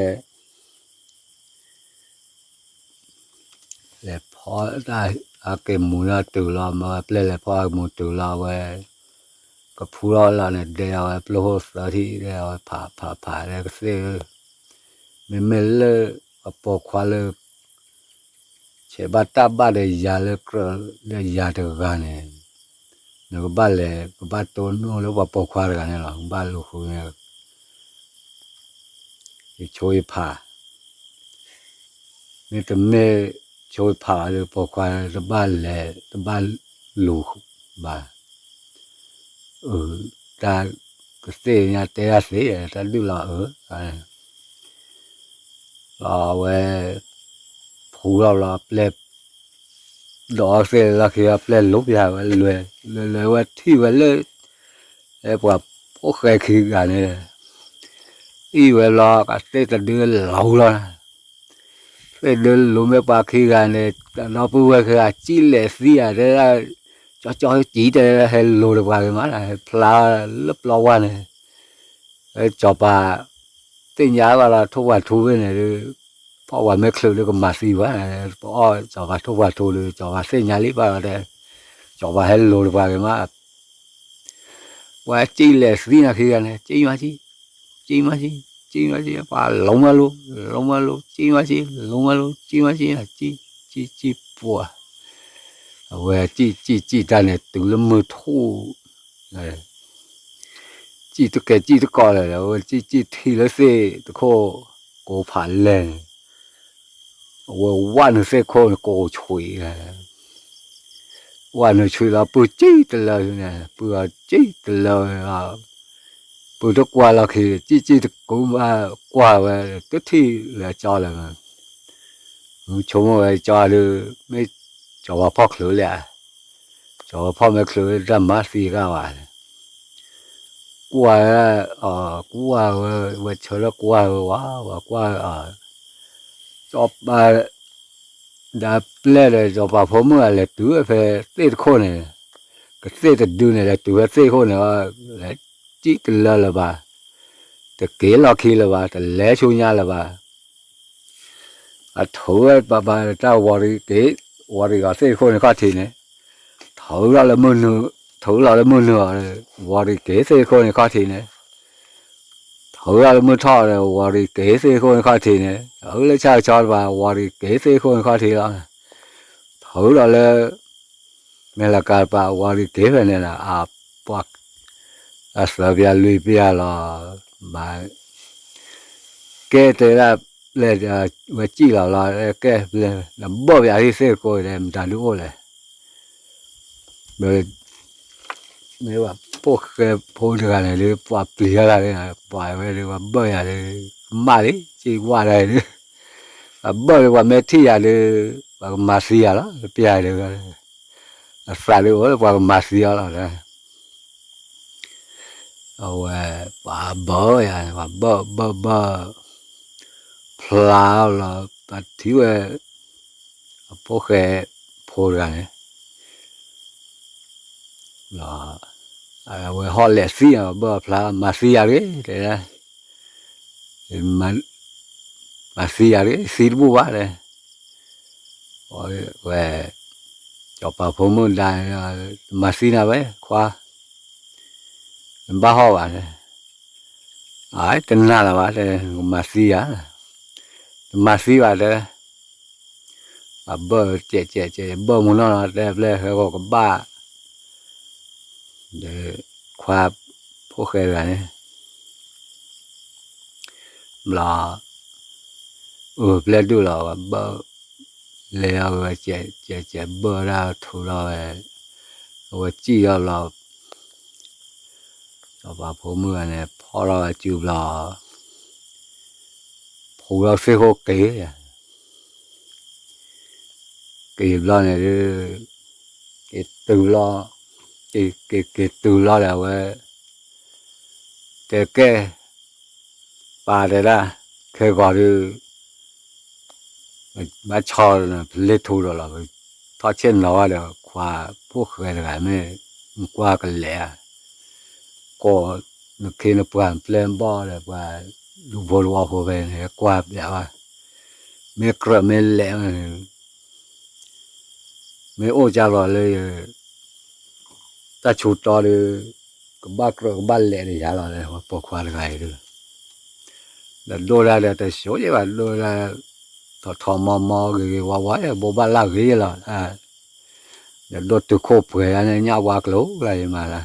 လဲၤဖီတၢ်အက့ၢ်မူၤဒီးတုၤလီၤ, မ့ၢ်ဝဲပျဲၢ်လဲၤဖီအကမူၤတုၤလီၤဝဲ, ကဖူထီၣ်လီၤန့ၣ် ဒဲးအဝဲပျိၢ်ဟိၣ်သၢထံၣ် ဒဲးအဝဲဖးဖးဖး ဒဲးကသ့ၣ်ဧၢ, မ့မ့ၢ်လၢအပိာ်ခွါလၢ ဆဲးဘၣ်တၢ်ဘၣ်ဒီးယၤလၢကြၢးလၢယၤတဂၤန့ၣ်, နကဘၣ်လဲၤ ကဘၣ်တိၢ်နီၣ်လၢပှၤပိာ်ခွါတဂၤန့ၣ်လီၤ. ကဘၣ်လူၤဃုန့ၣ် ယဆိယဖး, မ့တမ့ၢ်ဆိယဖးဘၣ်ဒီး ပိာ်ခွါတဘၣ်လဲၤ တဘၣ်လူၤဘၣ်. အၢ တၢ်ကသ့ၣ်ညါတဲတၢ်သ့ တၢ်ဒုးလီၤအၢ လီၤဝဲ ဖူလီၤလီၤပျဲၢ် ဒီးအီၣ်သ့ၣ်လီၢ်ခံ ပျဲၢ်လိၤပၠးဝဲ လဲၤလဲၤဝဲထံၣ်ဝဲလၢ ပှၤဖိၣ်ဃဲခံဂၤန့ၣ် အံၣ်ဝဲလီၤ ကသ့ၣ်တဒုလီၤလီၤ သ့ၣ်ဒုလီၤမ့ၢ်ပှၤခံဂၤန့ၣ် ဒီပုၢ်ဝဲၢ်ခံဂၤ စံၣ်လဲၤသံဧါ တဲဒၣ် ကၠီကၠီကံတဲ ဟဲလိၤတပှၤဂ့ၤမး ဟဲဖျါလၢပျီဝါန့ၣ် စီၤပၤ သ့ၣ်ညါဘၣ်လီၤ ထိၣ်ပှၤထူဖဲန့ၣ်ဒီး ဖီၣ်ပှၤမဲာ်ချၢးဒီးကမၤသံပှၤ ပအီၣ်စီၤပၤထိၣ်ပှၤထူဒီး စီၤပၤသ့ၣ်ညါလံဘၣ်လီၤတဲ စီၤပၤဟဲလိၤတပှၤဂ့ၤမး ပှၤစံၣ်လဲၤသံနၤခံဂၤန့ၣ် စံၣ်မးစံၣ် စံၣ်မးစံၣ် စံၣ်မးစံၣ် ပှၤလိၤမးလိၤ လိၤမးလိၤ စံၣ်မးစံၣ် လိၤမးလိၤ စံၣ်မးစံၣ် စံၣ်စံၣ်ပှၤ အဝဲစံၣ်စံၣ်စံၣ်တၢ်န့ၣ် တုၤလၢမုၢ်ထူၣ် စံၣ်တကဲစံၣ်တကိးလၢာ် အဝဲစံၣ်စံၣ်ထံၣ်လၢသ့ၣ်တခိၣ် ကိးဖးလဲၢ်န့ၣ် အဝဲဝၣ်နုာ်သ့ၣ်ခိၣ်န့ၣ် ကိးဆွံး ဝၣ်နုာ်ဆွံးလီၤ ပုၢ်စံၣ်တလၢန့ၣ် ပုၢ်အီၤစံၣ်တလၢဝဲလီၤ ပုၢ်တကွၢ်လီၢ်ခံ စံၣ်စံၣ်တကူဘၣ်ကွၢ်ဝဲ တထံၣ်လၢကၠီလၢာ် မ့ၢ်ဆိကမိၣ်ဝဲကၠီဒီး မ့ၢ်စီၤပၤဖီၣ်ချုးလဲၣ် စီၤပၤဖီၣ်မဲာ်ချၢးတၢ်မၤသံဂၤဘၣ် ကွၢ် ကွၢ်ဝဲ ဝဲဆၢထၢၣ်ကွၢ်ဝဲဝဲ ဝဲကွၢ် စီၤပၤ ဒီးပျဲၢ်ဒီးစီၤပၤဖိမုၣ်အလဲၤတုၤဝဲဖဲသ့ၣ်တခိၣ်န့ၣ် ကသ့ၣ်တဒုန့ၣ် လဲၤတုၤဖဲသ့ၣ်ခိၣ်န့ၣ် လဲၤစံၣ်တလၢလၢၤဘၣ် တက့ၤလီၢ်ခံလၢၤဘၣ် တလဲၤဆူညါလၢၤဘၣ် အထုးဝဲပှၤဘၣ်တၢ်ဝီၤတက့ၢ် ဝီၤရံးအီၤသ့ၣ်ခိၣ်န့ၣ်ခီၣ်ထံးန့ၣ်, ထီၣ်လီၤလၢမုၢ်နုာ်, ထီၣ်လီၤလၢမုၢ်နုာ်အီၤ, ဝီၤရံးက့ၤသ့ၣ်ခိၣ်န့ၣ်ခီၣ်ထံးန့ၣ်, ထီၣ်လီၤလၢမုၢ်ထီၣ်ဒီး ဝီၤရံးက့ၤသ့ၣ်ခိၣ်န့ၣ်ခီၣ်ထံးန့ၣ်, ထီၣ်လၢဆၣ်ကဆီတပၤ ဝီၤရံးက့ၤသ့ၣ်ခိၣ်န့ၣ်ခီၣ်ထံးလီၤ, ထီၣ်လီၤလၢ မဲၢ်လကၤတပၤ ဝီၤရံးက့ၤဖဲန့ၣ်လီၤ, အပှၤ အသၢပျၢ်လွံၢ်ပျၢ်လီၤ, မၤ ကဲတဲဒၣ် ပျဲၢ်ဝဲစံၣ်လီၤလီၤ ကဲပျဲၢ် နဘၢၣ်ပယၤဟံၣ်သ့ၣ်ကိးဒီး မတၤဒုအိၣ်လဲၣ်, မ့ၢ်ပှၤဖိၣ်ဃဲဖိတဂၤန့ၣ်ဒုး ပှၤပျံၤအီၤတၢ်န့ၣ် ပှၤဝဲဒုး ပှၤဘၢၣ်ယၤဒုး ကမၣ်လံ စံၣ်ဝၣ်ဒၣ်ဒုး, ပှၤဘၢၣ်ဒုး ပှၤမ့ၢ်ထံၣ်ယၤဒုး ပှၤကမၤသံယၤလီၤ ပျဲၢ်ဒုး, အသးဒုးအိၣ်လၢပှၤကမၤသံအီၤလီၤ အဝဲ ပှၤဘၢၣ်ယၤ ပှၤဘၢၣ်ဘၢၣ်ဘၢၣ် ဖျါလီၤ ပှၤထံၣ်ဝဲ အဖိၣ်ဃဲဖိတဂၤန့ၣ် အဝဲဟီၣ်လဲၣ်သံ ပှၤဘၢၣ်ဖျါ မၤသံယၤတဂ့ၤ တဲဒၣ် မၤသံယၤတဂ့ၤ သံတဘူၣ်ဘၣ်တဲ ဝဲ စီၤပၤဖိမုၣ်ဒါ မၤသံနၤဝဲ ခွါ နဘၣ်ဟီၣ်ဘၣ်တဲ အတနာ်လၢၤဘၣ်တဲ နကမၤသံယၤ တမၤသံဘၣ်တဲ ပှၤဘၢၣ်ကဲးကဲးကဲး ဘၢၣ်မူနီၢ်နီၢ်တဲ ပျဲၢ်ဃဲဂီၤကဘၣ် ဒီး ခွါ ဖိၣ်ဃဲတဂၤန့ၣ် ဘျီ အပျဲၢ်ဒုၣ်လီၤ ပှၤဘၢၣ် လဲၤအီၤဝဲ ကဲးကဲးကဲး ဘၢၣ်ဒၣ်ထူလီၤဝဲ အဝဲစံၣ်အီၤလီၤ စီၤပၤဖိမုၣ်ဂၤန့ၣ် ဖီၣ်ထီၣ်ဝဲစုဘျီ ဖူလီၤသ့ၣ်ခိၣ်က့ၤ က့ၤဘျီန့ၣ်ဒုး က့ၤတုၤလီၤ က့ၤက့ၤက့ၤတုၤလီၤဒီးအဝဲ တဲကဲ ပာ်တဲဒၣ် ခဲဂီၤဒုး ဘၣ်ဆီလီၤ ပလ့ၢ်ထူဒီးလီၤ ထီၣ်ဆ့ၣ်နီၤဝဲဒီး ခွါဖိၣ်ဃဲတဂၤမ့ၢ် ကွၢ်ကလဲၤဧါ ကိး နခ့နပှၤပျဲၢ်ဘီၣ်ဒီး ပှၤဒူဖိတဝီဖိဖဲန့ၣ် ကွၢ်ပျးဝဲ မ့ၢ်ကြၢးမ့ၢ်လဲၤ မ့ၢ်အိၣ်ကၢ်လီၤလၢ တၢ်ဆူတီဒီး ကဘၣ်ကြၢးကဘၣ်လဲၤဒီးယၤလီၤ ပိာ်ခွါတဂၤအံၤဒုး ဒီးဒိၣ်ဒၣ်ဒီးတစိၤယဲဘၣ် ဒိၣ်ဒၣ် ထီၣ်ထီၣ်မီမီ ဂ့ၤဂ့ၤဝါဝါ ဘိးဘၣ်လၢဂ့ၤလီၤ ဒီးဒိၣ်တုာ်ခိၣ်ပှဲၤယါန့ၣ် ညၣ်ဝါကျိၤလၢယမၤလၢ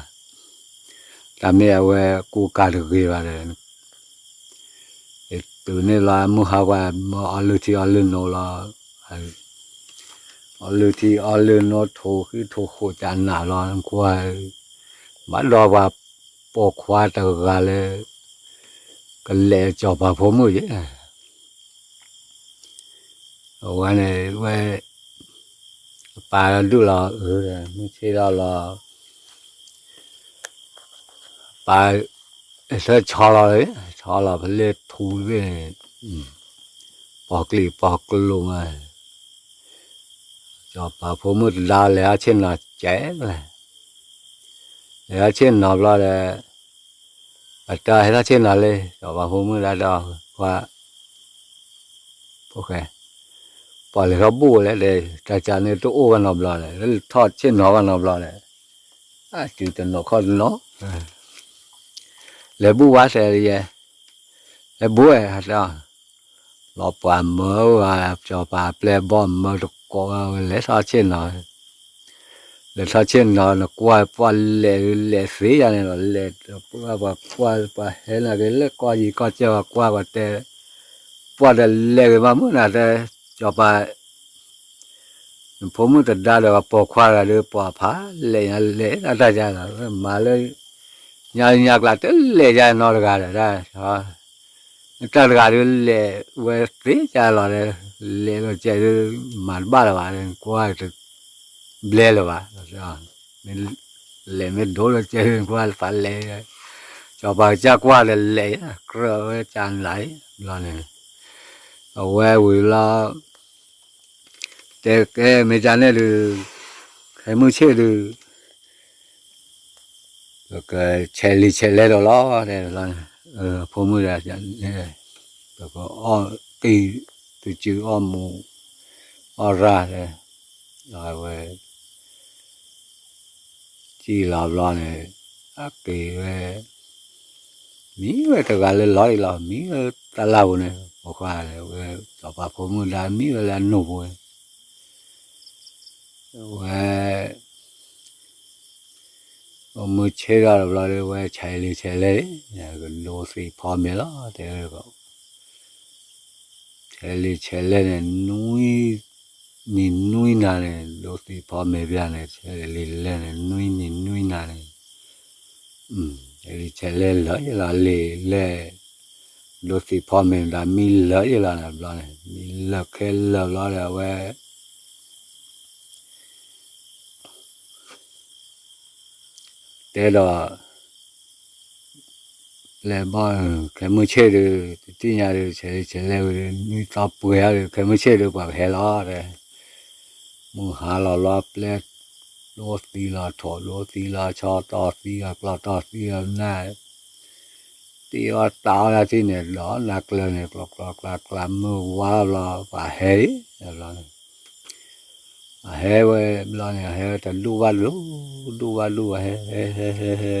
တၢ်မ့ၢ်အဝဲကူကၤတဂ့ၤဘၣ်ဒီး တုၤန့ၣ်လီၤ မုၢ်ဟါပှၤမၢအီလုၢ်ထံအီလုၢ်နိလီၤ အီလုၢ်ထံအီလုၢ်နိ ထိၣ်ဃံထိၣ်ဃိးကနၣ်လီၤ ကွၢ် ဘၣ်ဒီးပှၤပိာ်ခွါတဂၤလၢ ကလဲၤစီၤပၤဖိမုၣ်ယဲ အဝဲန့ၣ်ဝဲ အပၢ်ဒုၣ်လီၤ အၢ မုၢ်ဆ့ၣ်ထီၣ်လီၤ ပၢ် အဆၢဆီလီၤ ဆီလီၤဖဲလဲၣ်ထူတဘ့ၣ်န့ၣ် ပိာ်ကျံာ်ပိာ်ကျိၤမး စီၤပၤဖိမုၣ်တဒါလဲၤဟီၣ်ဆ့ၣ်နီၤကဲးလဲၣ် လဲၤဟီၣ်ဆ့ၣ်နီၤဘျီဒီး အတၢ်ဟဲထီၣ်ဆ့ၣ်နီၤလံ စီၤပၤဖိမုၣ်ဒါဒီး ခွါ ဖိၣ်ဃဲ ပှၤလဲၤထီၣ်ဘူၣ်ဝဲလဲၣ်ဒီး တၢ်ကၢ်န့ၣ်တအိၣ်ဘၣ်နီတဘျီလဲၣ် ထီၣ်ဆ့ၣ်နီၤဘၣ်နီတဘျီလဲၣ် အစုတနီၤခီၣ်တနီၤ လဲၤဘူၣ်ဝဲတဲယဲ လဲၤဘူၣ်ဝဲတဲ လီၤပှၤမၢဝဲ စီၤပၤပျဲၢ်ဘီၣ်မၢတကိးဝဲ လဲၤထီၣ်ဆ့ၣ်နီၤ လဲၤထီၣ်ဆ့ၣ်နီၤ နကွၢ်ပှၤလဲၤလဲၤသ့ယါန့ၣ်လီၤ လဲၤပှၤကွၢ်ပှၤဟဲနာ်က့ၤလၢကီၢ်ယံၤကီၢ်ကၢပှၤကွၢ်ပှၤတဲ ပှၤဒီးလဲၤဂ့ၤမးမုၢ်နၤတဲ စီၤပၤ နဖိမုၣ်တဒါဒီးပှၤပိာ်ခွါတဂၤဒီး ပှၤဖးလဲၣ်ညါလဲၣ်တၢ်တၢ်ယါလီၤ မၤလၢ ညါညါကျါတလဲၤယါနီတဂၤဒီး တၢ်တဂၤဒီးလဲၤဝဲသ့ယါလီၤဒီး လဲၤလီၤကဲးဒီး မၤတဘၣ်လၢၤဘၣ် ကွၢ်တဘျဲလၢၤဘၣ် လဲၤမ့ၢ်ဒိလီၤကဲးဒီး ကွၢ်ဖးလဲၣ် စီၤပၤကစၢ်ကွၢ်ဒီးလဲၤ ကြၢးဝဲကနၤလီၤန့ၣ် အဝဲဝံၤလီၤ တဲကဲမ့ၢ်ကန့ၣ်ဒုး ခဲမုၢ်ဆ့ၣ်ဒုး ပကဆဲးလံာ်ဆဲးလဲၤဒီးလီၤ တဲလီၤ ဖိမုၣ်ဒီး ပကအီၣ်တံၢ် တစုအီၣ်မူ အီၣ်ရၣ်တဲ အဝဲ စံၣ်လီၤဘျီန့ၣ် အက့ၤဝဲ မံဝဲတဂၤလၢလီၤအံၤလီၤ မံလၢတၢ်လၢ်ပူၤန့ၣ် ပိာ်ခွါဝဲ စီၤပၤဖိမုၣ်ဒါမံဝဲလၢအနိၣ်ပူၤဝဲ ဝဲ အိၣ်မုၢ်ဆ့ၣ်ထီၣ်တဘျီဒီး ဝဲဆဲးလံာ်ဆဲးလဲၢ် ကဒိသံးဖီမ့ၤလီၤ တဲ ဆဲးလံာ်ဆဲးလဲၢ်န့ၣ် နွံ နံၤနွံနၤန့ၣ် ဒိသံးဖီမ့ၤဘၣ်န့ၣ် ဆဲးလံာ်လဲၢ်န့ၣ် နွံနံၤနွံနၤန့ၣ် ဆဲးလံာ်ဆဲးလဲၢ်လၢာ်ယလီၤ လံာ်လဲၢ် ဒိသံးဖီမ့ၤမတၤမံလၢာ်ယလီၤန့ၣ် ဘျီန့ၣ် မံလၢာ်ခဲလၢာ်ဘျီဒီး အဝဲ တဲဒီး လဲၤဘီ ခဲမုၢ်ဆ့ၣ်ဒီး တသ့ၣ်ညါဒီး ဆဲးလံာ်ဆဲးလဲၢ်ဝံၤဒီး နွံသီပှဲၤအီၤဒီး ခဲမုၢ်ဆ့ၣ်ဒီး ပှၤကဟဲလီၤဒီး မုၢ်ဟါလီၤလီၤပျဲ ဒိသံးလီၤထိး ဒိသံးလီၤဆီ တီၢ်သံးလီၤကျီ တီၢ်သံးလီၤနၢ် တ့အီၣ်တၢ်အီၣ်တၢ်ထံၣ်န့ၣ် ဒီးနၢ်ကျၢၤန့ၣ် ကျီကျီကျါကျါ မုၢ်ဝါဘျီ ပှၤဟဲလံ ဘျီန့ၣ် အဟဲဝဲဘျီန့ၣ် ဟဲဝဲတဒူၣ်ဘၣ်ဒူၣ် ဒူၣ်ဘၣ်ဒူၣ် ဟဲ ဟဲ ဟဲ ဟဲ ဟဲ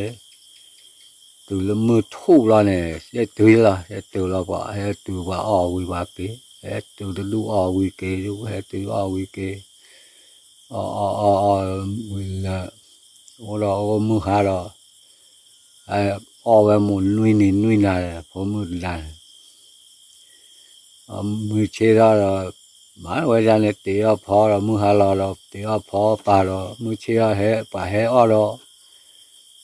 တုၤလၢမုၢ်ထူၣ်ဘျီန့ၣ် ဟဲတုၤလီၤ ဟဲတုၤလီၤပှၤ ဟဲတုၤပှၤအီၣ်ဝံၤပှၤက့ၤ ဟဲတုၤတဒူၣ်အီၣ်ဝံၤက့ၤ ဟဲတုၤအီၣ်ဝံၤက့ၤ အီၣ်အီၣ်အီၣ်အီၣ်ဝံၤလၢ အိၣ်ဒီးအိၣ်မုၢ်ဟါဒီး အီၣ်ဝဲမုၢ်နွံနံၤနွံနၤ ဖိမုၣ်တဒါန့ၣ် မုၢ်ဆ့ၣ်ထီၣ်ဒီး မၤဝဲဒၣ်န့ၣ် တ့အီၣ်ဖီဒီး မုၢ်ဟါလီၤဒီး တ့အီၣ်ဖီပာ်ဒီး မုၢ်ဆ့ၣ်ထီၣ်ဟဲ ပှၤဟဲအီၣ်ဒီး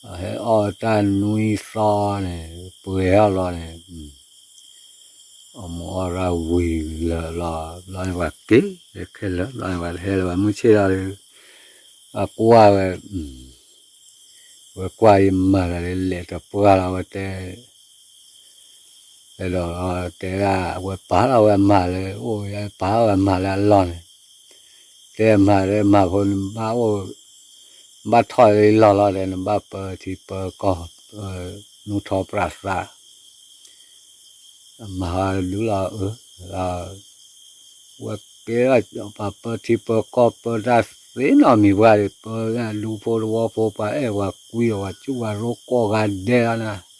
ဟဲအီၣ်တၢ်နွံသီန့ၣ် ပှဲၤထီၣ်လီၤန့ၣ် အီၣ်မူအီၣ်ရၣ်ဝံၤလၢာ်လီၤ ဘျီန့ၣ်ပှၤက့ၤ ခဲလၢာ် ဘျီန့ၣ်ပှၤတဟဲလၢၤ ပှၤမုၢ်ဆ့ၣ်ထီၣ်ဒီး အကွၢ်ဝဲ ဝဲကွၢ်အံၤမၤလၢာ်လၢလဲၤတပှၢ်လီၤ ဝဲတဲ တဲဒၣ် ဝဲပာ်လီၤဝဲအမါလၢအိၣ် ပာ်လီၤဝဲအမါလၢအလီၢ်န့ၣ် တဲမၤလၢမၤဖိန့ၣ် ဘၣ်အိၣ် ဘၣ်ထီၣ်လၢလီၢ်လီၤဒီး နဘၣ်ပၢထံပၢကီၢ် နူၢ်ထီၣ်ပြးသး အမၤဒုးလီၤအၢ ဝဲကဲထီၣ်ပှၤပၢထံပၢကီၢ်ပၢတၢ်သ့နီတမံၤပှၢ်ဒီး ပၢဒူဖိတဝီဖိ ပှၤအဲၣ်ပှၤကွံအီၤ ပှၤကူပှၤရိကိးဂၤဒဲးလီၤနၤ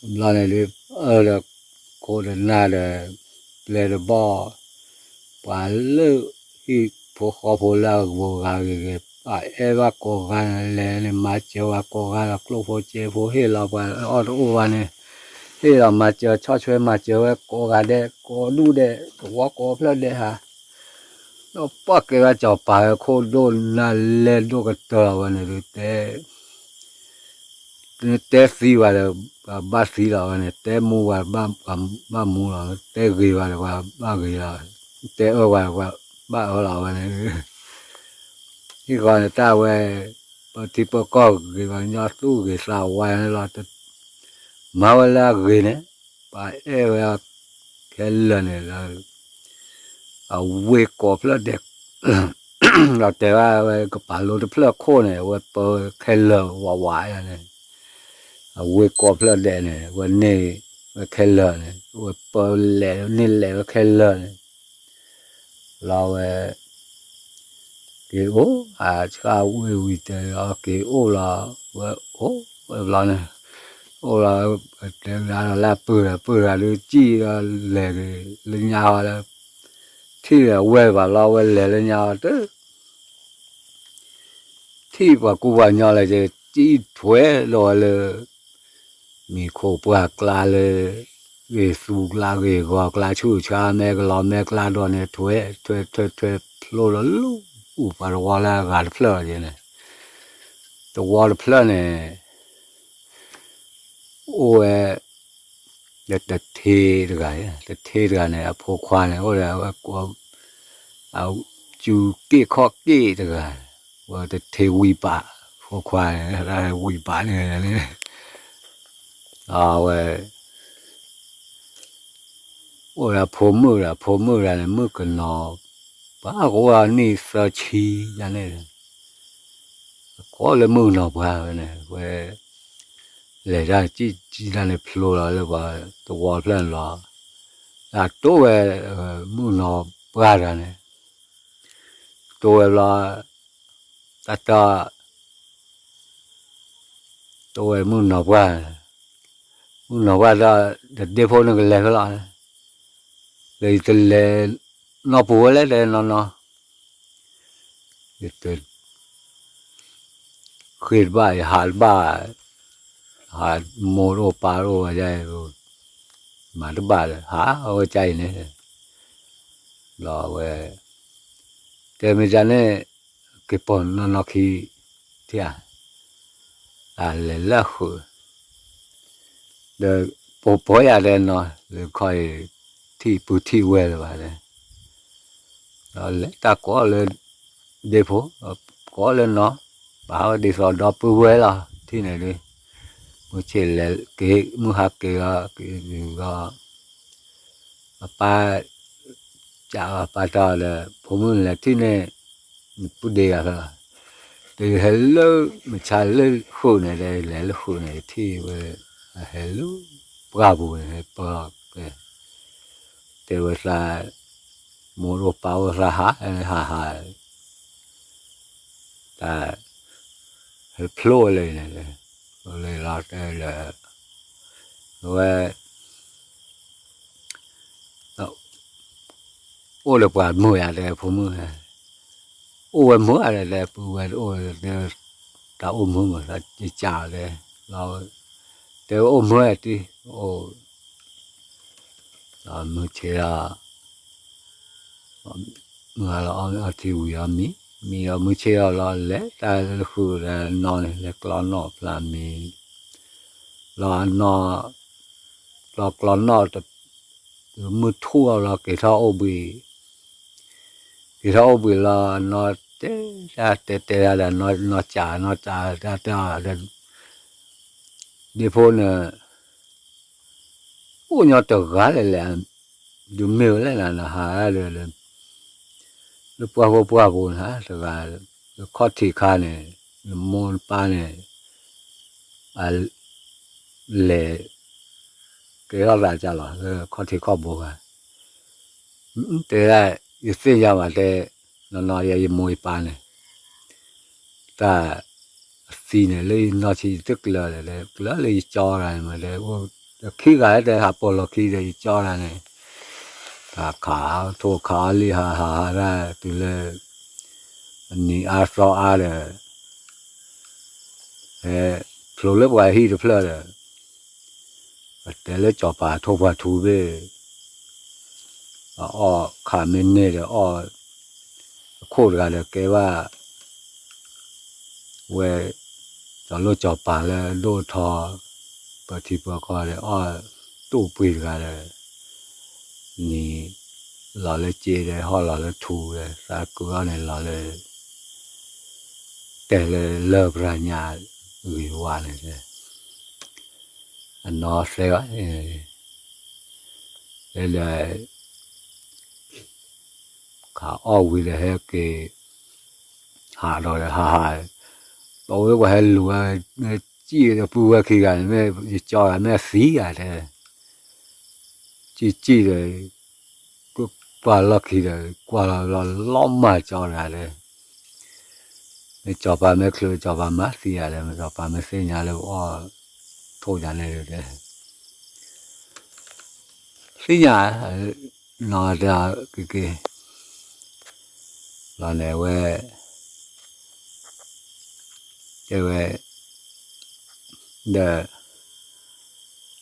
ဘျီန့ၣ်ဒီး အၢဒီးခိၣ်ဒီးနၢ်ဒီး ပျဲၢ်ဒီးဘီၣ် ပှၤလၢဟံၣ်ဖိဃီဖိလၢအဂုၤအဂၤဂ့ၤဂ့ၤ ပှၤအဲၣ်ဘၣ်ကိးဂၤန့ၣ် လဲၤန့ၣ် မၤစၢၤပှၤကိးဂၤဒီး ကျိၣ်ဖိစ့ဖိဟ့ၣ်လီၤပှၤအီၣ်တအိၣ်ဘၣ်န့ၣ် ဟ့ၣ်လီၤမၤစၢၤဆီၣ်ထွဲမၤစၢၤဝဲကိးဂၤဒဲး ကိးဒူၣ်ဒဲး တဝီကိးဖျၢၣ်ဒဲးဟး ဒီးပှၢ်ကဲဘၣ်စီၤပၤဝဲခိၣ်ဒိၣ်နၢ်လဲဒိၣ်ကတၢၢ်လီၤဝဲန့ၣ်ဒီး တဲ တဲသံဝဲဒီး ပှၤဘၣ်သံလီၤဝဲန့ၣ် တဲမူဝဲဘၣ်မူလီၤ တဲဂ့ၤဝဲဒီး ပှၤဘၣ်ဂ့ၤလီၤ တဲအၢဝဲဒီး ပှၤဘၣ်အၢလီၤဝဲန့ၣ် ဟံၣ်ဃီန့ၣ်တၢ်ဝဲ ပၢထံပၢကီၢ်ဂ့ၤဂ့ၤညီသူၣ်ဂ့ၤသးဝါန့ၣ်လီၤ မၤဝဲလၢအဂ့ၤန့ၣ် ပှၤအဲၣ်ဝဲခဲလၢာ်န့ၣ်လီၤ အဝ့ၢ်ကိးဖျၢၣ်ဒဲး ဒီးတဲဝဲဝဲကပၤလိတဖျၢၣ်ခိၣ်န့ၣ် အဝဲပၢခဲလၢာ်ဝးဝးန့ၣ် အဝ့ၢ်ကိးဖျၢၣ်ဒဲးန့ၣ် အဝဲန့ၢ်ဝဲခဲလၢာ်န့ၣ် အဝဲပၢလဲၤန့ၢ်လဲၤဝဲခဲလၢာ်န့ၣ် လီၤဝဲ က့ၤအိၣ် အဆှၣ်ဝ့ၢ်ဝံၤတဲအီၤက့ၤအိၣ်လီၤ ဝဲအိၣ်ဝဲဘျီန့ၣ် အိၣ်လီၤ တဲဝဲဒၣ်လၢအပုၢ်ဒီး ပုၢ်တဂၤဒုးစံၣ်ဒီးလဲၤက့ၤလၢညါဝဲလၢ ထံၣ်ဒီးဝဲဘၣ်လီၤ ဝဲလဲၤလၢညါဝဲတ ထံၣ်ပှၤကူပှၤညီလၢကစံၣ်ထွဲလီၤဝဲလၢ မံၤခိၣ်ပှၢ်ကျါလၢ ဂ့ၤသူကျါဂ့ၤဂီၤကျါဆူၣ်ဆါမဲကလီၤမဲကျါဒီးန့ၣ် ထွဲထွဲထွဲထွဲဖျိလီၤလူၤ အိၣ်ပှၤတဝီလၢအဂၤတဖျၢၣ်လီၤန့ၣ် တဝီတဖျၢၣ်န့ၣ် အိၣ်ဝဲ လၢတထ့တဂၤ တထ့တဂၤန့ၣ် အဖိခွါန့ၣ် အိၣ်ဒီး အစူၤက့ၣ်ခီၣ်က့ၣ်တဂၤ ဝဲတထ့ဝံပာ် ဖိခွါန့ၣ် ဝံပာ်န့ၣ် အဝဲ အိၣ်ဒီးဖိမုၣ်ဒီး ဖိမုၣ်တဂၤန့ၣ် မုၣ်ကနီၤ ပှၤကအိၣ်နံၣ်သၢဆံယါန့ၣ် ကိးလၢမုၣ်ကနီၤပှၤဝဲန့ၣ် ဝဲ လဲၤတၢ်စံၣ်စံၣ်တၢ်န့ၣ်ဖျိလီၤလၢပှၤတဝီဖျၢၣ်န့ၣ်လီၤ အတိၢ်ဝဲ မုၣ်ကနီၤပှၢ်တဂၤန့ၣ် တိဝဲဘျီ, တၢ်တီ တိဝဲမုၣ်နီၤပှၢ်, မုၣ်နီၤပှၢ်ဒီး တဒ့ဖိန့ၣ်ကလဲၤဖဲလီၤ, ဒီးယတလဲၤနီၢ်ပူၤဝဲလဲၣ် တဲနီၢ်နီၢ်, ယတ ဃ့တဘၣ် ယဟးတဘၣ်, ဟးမိၢ်တအိၣ်ပၢ်တအိၣ်ဝဲဒၣ်, မၤတဘၣ်ဒီး ဟးအဝဲကါအံၤန့ၣ်, ဘျီဝဲ တဲမ့ၢ်ဒ်န့ၣ်, က့ၤပိာ်နီၢ်နီၢ်ခံ, ထံၣ်ဧါ, အလဲၤလၢဃုာ်, ဒီးပိာ်ပိာ်ယၤတဲနီၤ လၢခီအံၤ ထံၣ်ပုၢ်ထံၣ်ဝဲၢ်လၢၤဘၣ်လဲၣ် ဒီးလဲၤတၢ်ကိးလၢ ဒ့ဖိ, ကိးလၢနီၢ်, ပာ်ဝဲဒ်သိးဒီပုၢ်ဝဲၢ်လီၤ ထံၣ်န့ၣ်ဒုး, မုၢ်ဆ့ၣ်လဲၤက့ၤ မုၢ်ဟါက့ၤလီၤ က့ၤလီၤ, အပၢ် ကးအပၢ်တီဒီး ဖိမုၣ်လဲၤထံၣ်န့ၣ်, နပုၢ်ဒ့ဂၤဖဲလီၤ, ဒီးယဟဲလၢ မုၢ်ဆါလၢဃုာ်န့ၣ်ဒီး လဲၤလၢဃုာ်န့ၣ် ယထံၣ်ဝဲ, အဟဲလၢ ပှၢ်ပူၤန့ၣ် ဟဲပၢၢ်, တဲဝဲသး, မိၢ်တအိၣ်ပၢ်အိၣ်သးဟး, ဟးဟး တၢ် ဟဲဖျိဝဲလၢန့ၣ်, ဖျိလၢလီၤတဲလၢ အဝဲ အိၣ်ဒီးပှၤမုာ်ယၤတဲဖိမုၣ်, အိၣ်ဝဲမုာ်ဧါတဲ ပုၢ်ဝဲၢ်တအိၣ်တဲ, တၢ်အိၣ်မုာ်မး သးကစၢ်တဲ, တဲဝဲအိၣ်မုာ်တံၢ်, အိၣ် မုၢ်ဆ့ၣ်ဒီး မုၢ်ဟါလီၤအီထံဝံၤအီမံ, မံဒီးမုၢ်ဆ့ၣ်အီၤလီၤ လဲၤတၢ်လၢဃုာ်ဒီးနီၢ်န့ၣ် လဲၤကျီနီၣ်ဖျါမံ, လီၤအနီၢ်, ကျီကျီနီၣ်, မုၢ်ထူၣ်အီၤလီၤ က့ၤထီၣ်အိၣ်ဘှံး, က့ၤထီၣ်အိၣ်ဘှံးလီၤ နီၢ်တဲတၢ်တဲတဲတၢ်ဒီး နီၢ်စး နီၢ်စးတၢ်တဲဒီး ဒ့ဖိန့ၣ် အိၣ်ညီတဂၤလဲၣ်လဲၣ်, ဒုးမ့ၢ်ဝဲလဲၣ်နၤ နဟးဒီး လၢပှၢ်ဖိပှၢ်ဖိန့ၣ် တဂၤ, လၢခီၣ်ထံးခါန့ၣ် နမိၢ်နပၢ်န့ၣ် အလဲၤ ကဲထီၣ်သးကလီၤ လၢခီၣ်ထံးခီၣ်ဘိခါ, တဲဒၣ် ယသ့ၣ်ညါဘၣ်တဲ, နီၢ်နီၢ်ယဲယမိၢ်ယပၢ်န့ၣ် တၢ် အသံန့ၣ် လၢယနီၢ်ဆံးယတကျၢၤဒီး ကျၢၤလၢယကၠီတဂၤန့ၣ်မး ဒီးခံဂၤတဲ ဟးပိာ်လီၢ်ခံဒီး ယကၠီတဂၤန့ၣ် တၢ်ခးထိၣ်ခးအီၤလံ ဟးဟးဟးဒၣ်တုၤလၢ အနံၤအါသီအါဒီး ဟဲ ဖျိလၢပှၤဟံၣ်တဖျၢၣ်ဒီး ပတဲလၢစီၤပၤထိၣ်ပှၤထူဘ့ၣ် အအီၣ်ခးမ့ၢ်န့ၢ်ဒီးအီၣ် အခိၣ်တဂၤဒီးကဲဘၣ် ဝဲ စီၤလိၣ်စီၤပၤလၢဒိၣ်ထီ ပၢထံပၢကီၢ်ဒီးအီၣ် တိၢ်ပှ့ၤတဂၤဒီး နံၤ လီၤလၢစ့ဒီး ဟီၣ်လီၤလၢထူဒီး သးကုအီၣ်န့ၣ်လီၤလၢ တဲလၢလၢၢ်ပြၤညါ ဂ့ၤဝါန့ၣ် အနီၢ်သဲဘၣ် တဲဒီး ခးအီၣ်ဝံၤဒီးဟဲက့ၤ ဟးဒီးဟးဟး ပဝဲပှၤဟဲလူၤဝဲ စံၣ်ဒီးပုၢ်ဝဲၢ်ခံဂၤန့ၣ် မ့ၢ်ယကၠီဂၤမ့ၢ်အသံဂၤတဲ စံၣ်စံၣ်ဒီး ကွၢ်လီၢ်ခံဒီး ကွၢ်လီၤလီၤလီၤမၢ်ကၠီတဂၤဒီး မ့ၢ်စီၤပၤမ့ၢ်ချုး စီၤပၤမၤသံဂၤဒီး မ့ၢ်စီၤပၤမ့ၢ်သ့ၣ်ညါလၢအီၣ်ထိၣ်ညါန့ၣ်ဒီး သ့ၣ်ညါ နီၢ်တဲက့ၤက့ၤ လီၤန့ၣ်ဝဲ တဲဝဲ ဒီး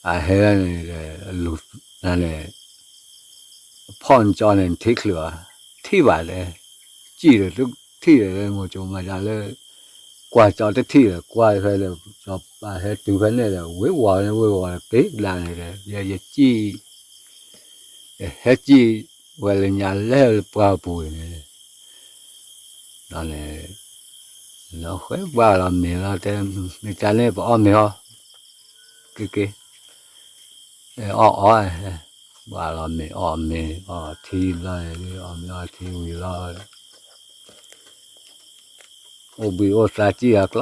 အဟဲဒၣ်န့ၣ်ဒီး အလူၤနၤန့ၣ် အဖီၣ်နကၠီန့ၣ် နထံၣ်ချုးအီၤ ထံၣ်ဘၣ်လဲၣ် စံၣ်ဒီးတထံၣ်ဒီး မိၤစိမၤဒၣ်လၢ ကွၢ်ကၠီတထံၣ်ဒီး ကွၢ်ဖဲဒီး စီၤပၤဟဲတုၤဖဲန့ၣ်ဒီး ဝ့ၤဝီၤန့ၣ် ဝ့ၤဝီၤက့ၤဒၣ်န့ၣ်ဒီး ယဲယစံၣ် ဟဲစံၣ်ဝဲလၢညါလဲၣ်လၢပှၢ်ပူၤန့ၣ် ဒီးန့ၣ် လၢဃဲဘၣ်လီၤမ့ၤလီၤတဲ မ့ၢ်တၢ်န့ၣ်ပအီၣ်မ့ၤအီၤ က့ၤက့ၤ အီၣ်အီၣ် ဘၣ်လီၤမ့ၤအီၣ်မ့ၤအီထံလီၤန့ၣ် အီၣ်မ့ၤအီထံဝံၤလီၤ အိၣ်ဘှံးအိၣ်သါစံၣ်အကျီနီၢ်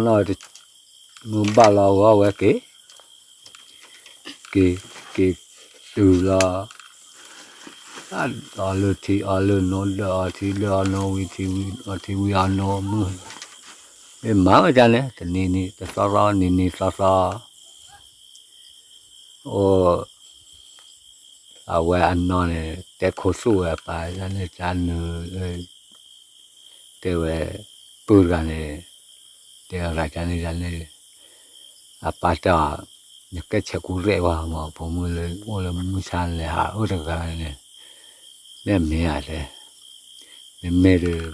ကျီကျီနီၢ် မုၢ်ဘၣ်လီၤဂီၤဝဲက့ၤ က့ၤ က့ၤတုၤလီၤ အီၣ်လၢထံအီၣ်လၢနိ ဒၢးအီၣ်ထံဒၢးအီၣ်နိ ဝံထံဝံအီၣ်ထံဝံအီၣ်နိမုၢ်, မ့ၢ်မၤဝဲဒ်န့ၣ် တနံၤနံၤတသီသီ နံၤနံၤသီသီ အိၣ် အဝဲအနီၢ်န့ၣ် တဲခိၣ်သူၣ်ဝဲအပၢ်န့ၣ် တၢ်နုာ် တဲဝဲ ပုၢ်တဂၤန့ၣ် တဲဝဲဒ်န့ၣ်ဒ်န့ၣ် အပၢ်တဲအီၤ နကဲဆဲးကူရဲၣ်ဝဲမး ဖိမုၣ်လၢအိၣ်လၢမုၢ်ဆါလဲၤဟးအိၣ်တဂၤန့ၣ် မ့ၢ်မ့ၢ်ဧါတဲ မ့မ့ၢ်ဒီး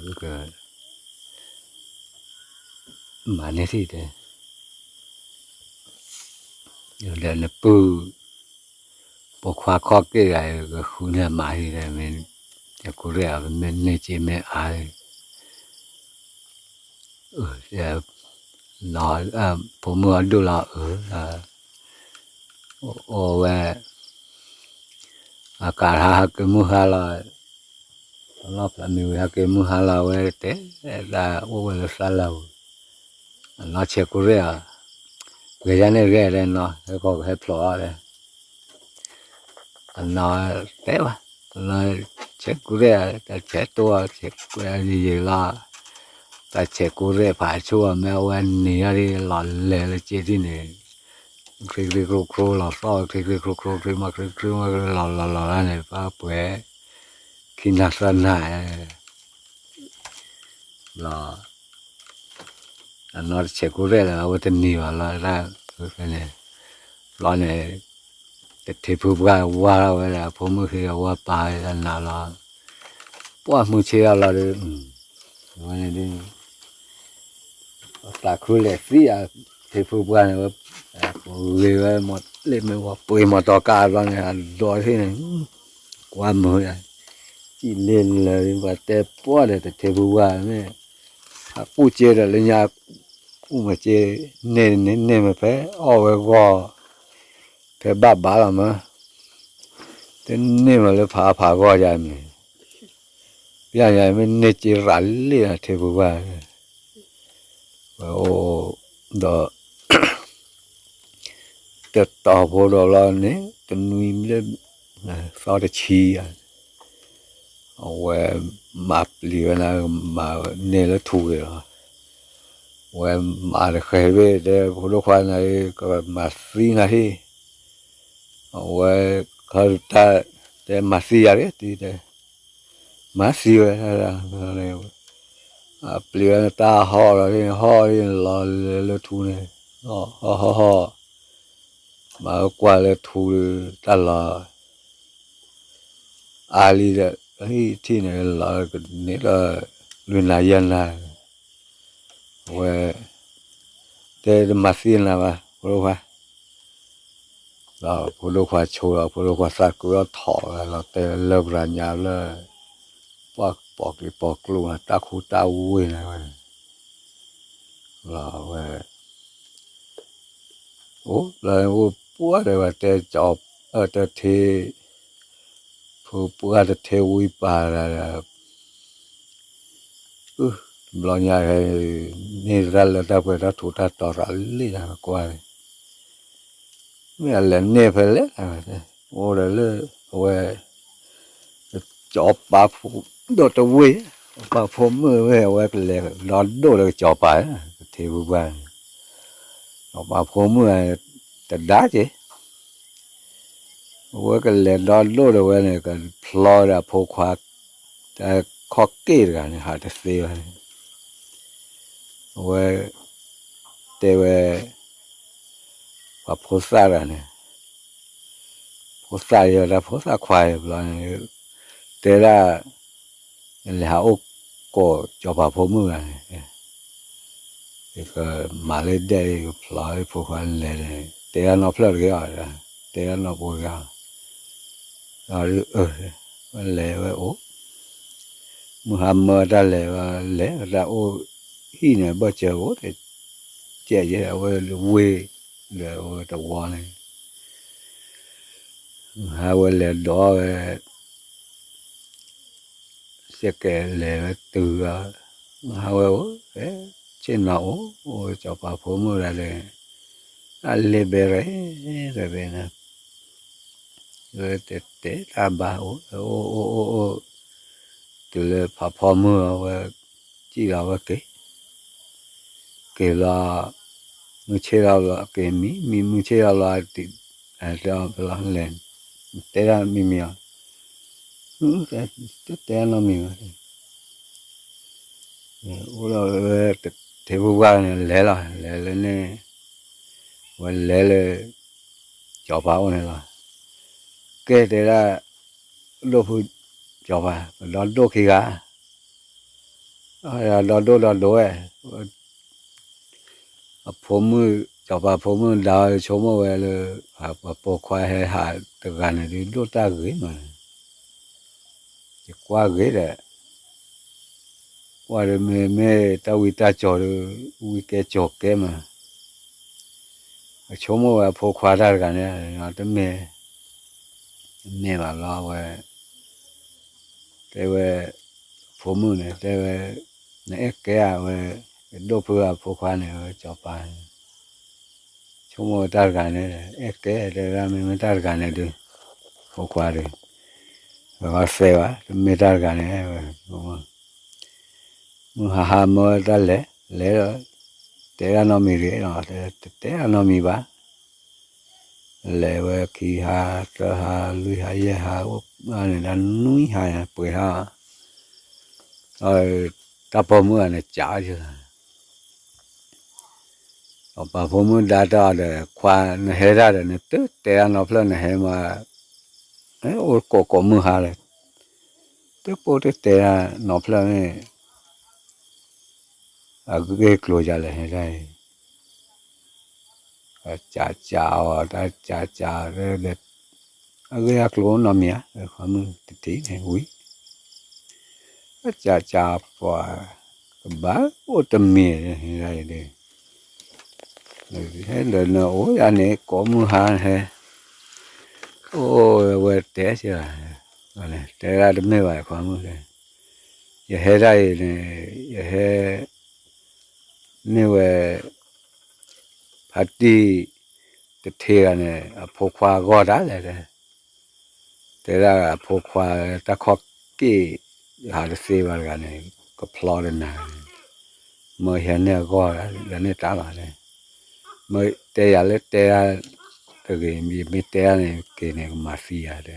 မၤန့ၢ်ထံၣ်တဲ ဒီးနပုၢ် ပိာ်ခွါခီၣ်က့ၣ်ဂၤ ကဃုန့ၢ်အမါဟံၣ်ဒီး မ့ၢ်ဆဲးကူရဲၣ်အီၤ မ့ၢ်န့ၢ်စ့မ့ၢ်အါ ဖိမုၣ်အဒိၣ်လီၤအၢ အိၣ်ဝဲ အကးဟးက့ၤမုၢ်ဟါလီၤ လီၢ်ဖျါမ့ၢ်ဝံၤဟဲက့ၤမုၢ်ဟါလီၤဝဲတဲ တၢ်အိၣ်ဝဲလၢသးလၢာ်ပူၤ အနီၢ်ဆဲးကူရဲၣ်အီၤ ဂဲၤယါန့ၣ်ဂဲၤဒီးနီၢ် ဟဲကီၢ်ကဟဲဖျိးအီၤဒီး အနီၢ်တဲဘၣ် အနီၢ်ဆဲးကူရဲၣ်အီၤ တၢ်ဆဲးတိၢ်အီၤ ဆဲးကူရဲၣ်ယံာ်ယံာ်လီၤ တၢ်ဆဲးကူရဲၣ်ဖးဆိအီၤ မ့ၢ်အဝဲန့ၢ်အီၤဒ်လီၤလဲၤလၢစ့ဒ်န့ၣ် ချ့ချ့ချိချိလီၤသီၣ် ချ့ချ့ချိချိ ချ့မးချ့ချ့မး လီၤလီၤလီၤလၢန့ၣ် ပှၤပှဲၤ ခံနၤသၢနၤ လီၤ အနီၢ်တဆဲးကူရဲၣ်လၢ အဝဲတန့ၢ်ဘၣ်လီၤတၢ်န့ၣ် ဘျီန့ၣ် တထံဖုပှၢ်ဝါထီၣ်ဝဲဒၣ် ဖိမုၣ်ဃ့အဝဲပာ်ဝဲဒၣ်နၤလီၤ ပှၢ်မုၢ်ဆ့အလီၤဒီး ဝဲန့ၣ်ဒ် သးခုလဲၤသံအထံဖုပှၢ်န့ၣ်ဝဲ ပဂ့ၤဝဲ လ့ၣ်မ့ၢ်ဝဲပှ့ၤမီၤတီၤကးဘျီန့ၣ် အဒိးထံၣ်န့ၣ် ကွၢ်မုာ် စံၣ်လ့လၢာ် ပှၤတဲပှၢ်ဒီးတထံဖုပှၢ်မ့ၢ် အကူၣ်စ့ဒီးလၢညါ ကူၣ်မၤစ့ န့ၢ်န့ၢ်န့ၢ်မ့ၢ်ဖဲ အီၣ်ဝဲဂီၢ် ဖဲဘၣ်ဘၣ်လီၤမး တန့ၢ်မးလၢဖးဖးဂီၢ်ယါမ့ၢ် ပျၢ်ယါမ့ၢ်န့ၢ်စ့ရးလ့ၣ်အထံဖုပှၢ် ဝဲအိၣ်ဒီး တတီၤဖိဒီးလီၤန့ၣ် တနွံလၢ သီတဆံဧါ အဝဲမၤပျံၤဝဲန့ၣ် မၤန့ၢ်လၢထူဂ့ၤလီၤ ဝဲမၤတဃဲၤဘ့ၣ်တဲ ဖိဒိၣ်ခွါန့ၣ် ကမၤသံနၤဟံၣ် အဝဲခီတၢ်တဲမၤသံယၤဂ့ၤတံၤတဲ မၤသံဝဲ အပျံၤဝဲန့ၣ်တၢ်ဟီၣ်လီၤ ဟီၣ်လီၤလၢထူန့ၣ် ဟီၣ်ဟီၣ်ဟီၣ် မၤဝဲကွၢ်လၢထူဒီး တၢ်လီၤ အါလံဒီး ဟံၣ်ထံၣ်န့ၣ်လီၤကန့ၢ်လၢ လွံၢ်နၤယဲၢ်နၤ အဝဲ တဲတမၤသံနၤဘၣ် ဖိဒိၣ်ခွါ ဒီးဖိဒိၣ်ခွါဆိဒီး ဖိဒိၣ်ခွါသးကုထီၣ်ဝဲလီၤတဲလၢပှၤညါလၢ ပှၤပိာ်က့ၤပိာ်ကျိၣ် တၢ်ခူတၢ်ဝ့ၢ်န့ၣ်ဝဲ လီၤဝဲ အိၣ်လၢအိၣ်ပှၢ်ဒီးဝဲတဲ ကၠီၤ တထ့ ဖိပှၢ်တထ့ဝံပာ်ဒီး ဘျီညါ န့ၢ်တၢ်လၢတၢ်ပှဲၤတၢ်ထူးတၢ်တီၤရၤလံနၤကွၢ်န့ၣ် မ့ၢ်အလဲၤန့ၢ်ဖဲလဲၣ် အိၣ်ဒီးလၢ အဝဲ ကၠီၤပာ်ဖိ ဒီးတဝ့ၢ် ပာ်ဖိမုၣ်ဝဲအဝဲကလဲၤဒီဒိၣ်ဒီးကၠီၤပာ် တထ့ဝံပှၢ်န့ၣ် ကၠီၤပာ်ဖိမုၣ်တဒါက့ၤ အဝဲကလဲၤဒီဒိၣ်ဒီးဝဲန့ၣ် ကဖျီဒီးအဖိခွါ တၢ်ခီၣ်က့ၣ်တဂၤန့ၣ် ဟးတသ့ဘၣ်န့ၣ် အဝဲ တဲဝဲ ပှၤဖိသၣ်တဂၤန့ၣ် ဖိသၣ်ယဲဒၣ်ဖိသၣ်ခွါယဲဘျီန့ၣ် တဲဒၣ် လဲၤဟးအိၣ်ကိးကၠီၤပၤဖိမုၣ်ဂၤန့ၣ် ယကမၤလၢဒဲး ယကဖျီဖိခွါလဲၤန့ၣ် တဲဒၣ်နီၢ်ဖျၢၣ်တဂ့ၤအီၤ တဲဒၣ်နီၢ်ပှၤတဂ့ၤအီၤ ဒီး ဝဲလဲၤဝဲအိၣ် မုၢ်ဟါမၢတၢ်လဲၤဝဲလဲၤ တၢ်အိၣ်ဟံၣ်န့ၣ် ဘၢၣ်စၢၤအိၣ် ကဲးယဲဝဲဝ့ၢ်ဒီးဝဲတဝီန့ၣ် ဟါဝဲလဲၤဒီးဝဲ စဲးကဲးလဲၤဝဲတုၤ ဟါဝဲအိၣ် ဆ့ၣ်နီၤအိၣ် အိၣ်ကၠီၤပၤဖိမုၣ်ဒၣ်လဲာ် အလ့ၤဘဲရဲၣ် ရဲၣ်ဘဲန့ၣ် တဲတဲတၢ်ဘါအိၣ် အိၣ်အိၣ်အိၣ်အိၣ် တုၤလၢဖးဖီမုၢ်အဝဲ စံၣ်လီၤဝဲက့ၤ က့ၤလီၤ မုၢ်ဆ့ၣ်ထီၣ်ဘျီ က့ၤမံ မံမုၢ်ဆ့ၣ်ထီၣ်ဘျီ တဲအီၤဖဲလီၤလဲၣ် တဲဒၣ်မံမံၤအီၤ တတဲအနီတမံၤဘၣ် အိၣ်ဒီးဝဲ ထံဖိပှၢ်န့ၣ် လဲၤလီၤ လဲၤလၢန့ၣ် ဝဲလဲၤလၢ စီၤပၤအိၣ်န့ၣ်လီၤ ကဲတဲဒၣ် ဒိၣ်ဖု စီၤပၤ ပဒီဒိၣ်ခံဂၤ ဒီဒိၣ်ဒီဒိၣ်ဝဲ အဖိမုၣ် စီၤပၤဖိမုၣ်ဒါအီၤ ဆိကမိၣ်ဝဲလၢ အပိာ်ခွါဟဲဟးတဂၤန့ၣ်ဒုး ဒိၣ်တၢ်ဂ့ၤမး ယကွၢ်ဂ့ၤဒီး ကွၢ်ဒီးမ့မ့ၢ်တၢ်ဝံတၢ်ကၠီၤဒီး ဝံကဲကၠီၤကဲမး အဆိကမိၣ်ဝဲအဖိခွါတၢ်တဂၤန့ၣ် တမ့ၢ် တမ့ၢ်ဘၣ်လီၤဝဲ တဲဝဲ ဖိမုၣ်န့ၣ် တဲဝဲ နအဲၣ်ကဲဧါဝဲ ဒိၣ်ဖုအဖိခွါန့ၣ် ဝဲစီၤပၤ ဆိကမိၣ်ဝဲတၢ်တဂၤန့ၣ် အဲၣ်ကဲတဲဒၣ်မ့မ့ၢ်တၢ်တဂၤန့ၣ်ဒုး ဖိခွါဒီး ဝဲဃီစဲဘၣ် တမ့ၢ်တၢ်တဂၤန့ၣ် ဝဲ မုၢ်ဟါဟါမၢတၢ်လဲၤ လဲၤဒီး တဲဒၣ်နီတမံၤတဂ့ၤ တတဲဒၣ်နီတမံၤဘၣ် လဲၤဝဲခံဟါ သၢဟါ လွံၢ်ဟါ ယဲၢ်ဟါ အိၣ်န့ၣ်ဒၣ်နွံဟါ ပှဲၤဟါ တၢ်ပိာ်မုၣ်ဂၤန့ၣ် ကး စီၤပၤဖိမုၣ်ဒါတၢ်အီၤဒီး ခွါနဟဲတၢ်ဒီး နတတဲဒၣ်နီတဖျၢၣ် နဟဲမး အိၣ်ကိးကိးမုၢ်ဟါဒီး တပိၢ်တတဲဒၣ်နီတဖျၢၣ်မ့ၢ် အဂ့ၢ်ကျိၤယၤလဲၣ် ဟဲတၢ်အံၤ ကးကးအီၤ တၢ်ကးကးအီၤဒီး အဂ့ၢ်အကျိၤနီတမံၤဧါ ခွါမုၣ်တထံၣ်န့ၣ်ဝံၤ တၢ်ကးကးအီၤပှၤ ကဘၣ်အိၣ်တမံၤ ဟဲတၢ်အံၤဒီး ဟဲဒီးနအိၣ်ယၤန့ၣ် ကိးမုၢ်ဟါဟဲ အိၣ်ဝဲတဲစ့ၢ် တဲဒၣ်တမ့ၢ်ဘၣ် ခွါမုၣ် ယဟဲတၢ်အံၤန့ၣ် ယဟဲ မ့ၢ်ဝဲ ဖါတံၢ်တထံဂၤန့ၣ် အဖိခွါအဂီၢ်တၢ်လဲၣ် တဲဒၣ်အဖိခွါ တၢ်ခီၣ်က့ၣ် ဟးတသ့ဘၣ်တဂၤန့ၣ် ကဖျီတနၤ မၢယၤန့ၢ်အဂီၢ် ယၤန့ၢ်တၢ်လီၤ မ့ၢ်တဲယၤလၢတဲဒၣ်တဂ့ၤ ယမ့ၢ်တဲဒၣ်န့ၣ် က့ၤန့ၣ်ကမၤသံယၤတဲ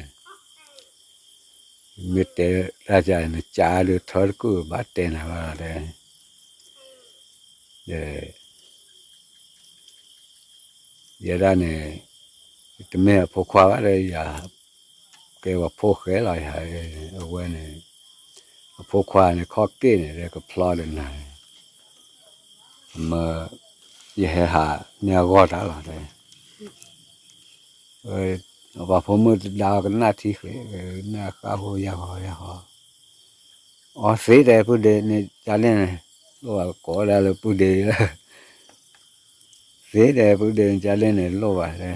မ့ၢ်တဲဒၣ်ယၤန့ၣ် ကးဒုးထၢတကုၢ်ဘၣ်တဲနၤဘၣ်လီၤတဲ ဒီး ယဲဒၣ်န့ၣ် တမ့ၢ်အဖိခွါဘၣ်ဒီးယၤ ကဲဝဲဖိၣ်ဃဲလီၤယၤ အဝဲန့ၣ် အဖိခွါန့ၣ် ခီၣ်က့ၣ်န့ၣ် ကဖျီဒီးနၤန့ၣ် မၢ ယဟဲဟးန့ၢ်အဂီၢ်တၢ်လီၤတဲ ပှၤဖိမုၣ်တဒါအီၤကနၣ်ထံဃဲ ကနၣ်ဃၣ်ဃိယၢ်ဃီယၢ်ဃီ အီသ့တဲပုၢ်ဒ့န့ၣ်ကန့ၣ်န့ၣ် လိၣ်ဘၣ်ကိးဒၣ်လၢပုၢ်ဒ့ သ့တဲပုၢ်ဒ့န့ၣ်ကန့ၣ်န့ၣ်လိၣ်ဘၣ်တဲ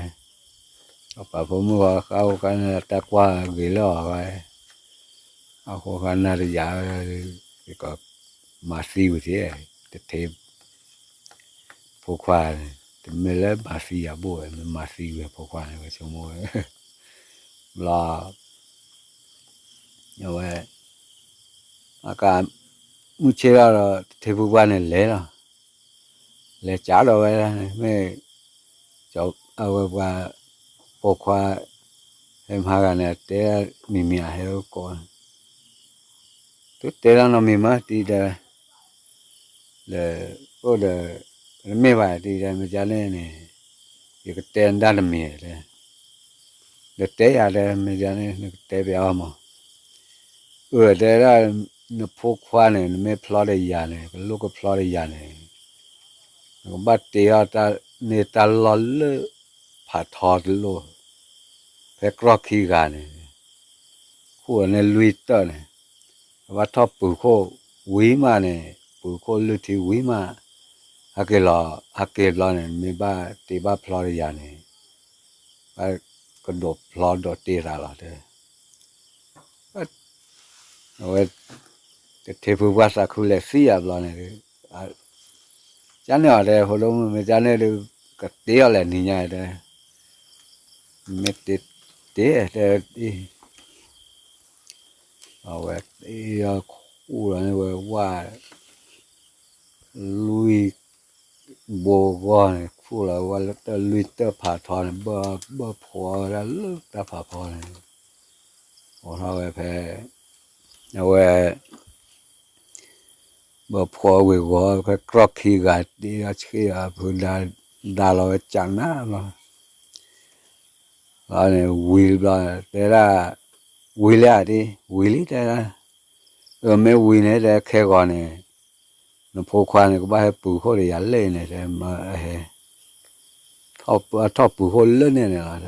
ပှၤဖိမုၣ်ဃီဃၣ်ဃိဃၣ်န့ၣ် တၢ်ကွၢ်ဂ့ၤလၢအီၤဘၣ် အဃိဃၣ်နၢ်တယာ် ကမၤသံဝံၤသ့ တထ့ ဖိခွါန့ၣ် တမ့ၢ်လၢမၤသံယၤဘိၣ်ဝဲ မ့ၢ်မၤသံဝံၤအဖိခွါန့ၣ် ဝဲဆိကမိၣ်ဝဲ ဘျီ အဝဲ အက မုၢ်ဆ့ၣ်ထီၣ်ဒီး ထံဖိပှၢ်န့ၣ်လဲၤလီၤ လဲၤကးဒီးဝဲဒၣ်န့ၣ် မ့ၢ် အဝဲပှၤ ပိာ်ခွါ ဟဲမၤဂၤန့ၣ် တဲမံၤမံၤအဟဲကိး တတဲဒၣ်နီတမံၤမး တံၤတဲ လၢ အိၣ်ဒီး တမ့ၢ်ဘၣ် တံၤတဲ မ့ၢ်ကန့ၣ်န့ၣ် ယကတဲနဒၣ်တမံၤတဲ နတဲယၤတဲ မ့ၢ်ကန့ၣ် နကတဲပျးအီၤမး အၢ တဲဒၣ် နဖိခွါန့ၣ် နမ့ၢ်ဖျီဒီးယၤန့ၣ် ကလိၣ်ကဖျီဒီးယၤန့ၣ် နကဘၣ်တ့အီၤန့ၢ်တၢ်လီၢ်လၢ ဖးထီတလိၣ် ဖဲကြီၢ်ခံဂၤန့ၣ် ဃိာ်န့ၢ်လွံၢ်တၢၢ်န့ၣ် ကဘၣ်ထီၣ်ပူၤခိၣ်ဝံၤမးန့ၣ် ပူၤခိၣ်လွံၢ်ထံဝံၤမး ဟဲက့ၤလီၤ ဟဲက့ၤဘျီန့ၣ် မ့ၢ်ဘၣ်တ့ဘၣ်ဖျီတယၤန့ၣ် ဘၣ်ကဒိးဖျီဒိးတ့သးလီၤတဲ အဝဲ တထံဖိပှၢ်သးခုလဲၤသံယၤဘျီန့ၣ် ကန့ၣ်အီၤတဲ ဖိဒိၣ်မုၣ် မ့ၢ်ကန့ၣ်ဒီး ကတ့အီၤလဲၣ်နံၤညါတဲ မ့ၢ်တ့ တဲတဲ အဝဲတဲအီၤခူၣ်လီၤန့ၣ်ဝဲဝၣ် လွံၢ်ဘိဂီၢ်န့ၣ် ခူၣ်လီၤဝဲလၢတၢ်လွံၢ်တၢ်ဖးထီန့ၣ် ဘၢဘၢဖှီဝဲဒၣ်လၢတၢ်ဖးဖီန့ၣ် အိးထီၣ်ဝဲဖဲ အဝဲ ဘၢဖှီဝ့ၤဝီၤ ဖဲကြီၢ်ခံဂၤတ့အီၤဆ့ၣ်အီၤဖုဒါ ဒါလီၤဝဲကနၣ်လီၤ လီၤန့ၣ် ဝံၤဘျီ တဲဒၣ် ဝံၤလံဧါဒ် ဝံၤလံတဲဒၣ် အမ့ၢ်ဝံၤန့ၣ် တဲခဲဂီၤန့ၣ် နဖိခွါန့ၣ် ကဘၣ်ဟဲပုာ်ခိၣ်ဒီးယၤလဲၣ်န့ၣ် တဲမၢဟဲ ထီၣ်ပုာ်ခိၣ်လၢန့ၣ်န့ၣ်လီၤ ဒီး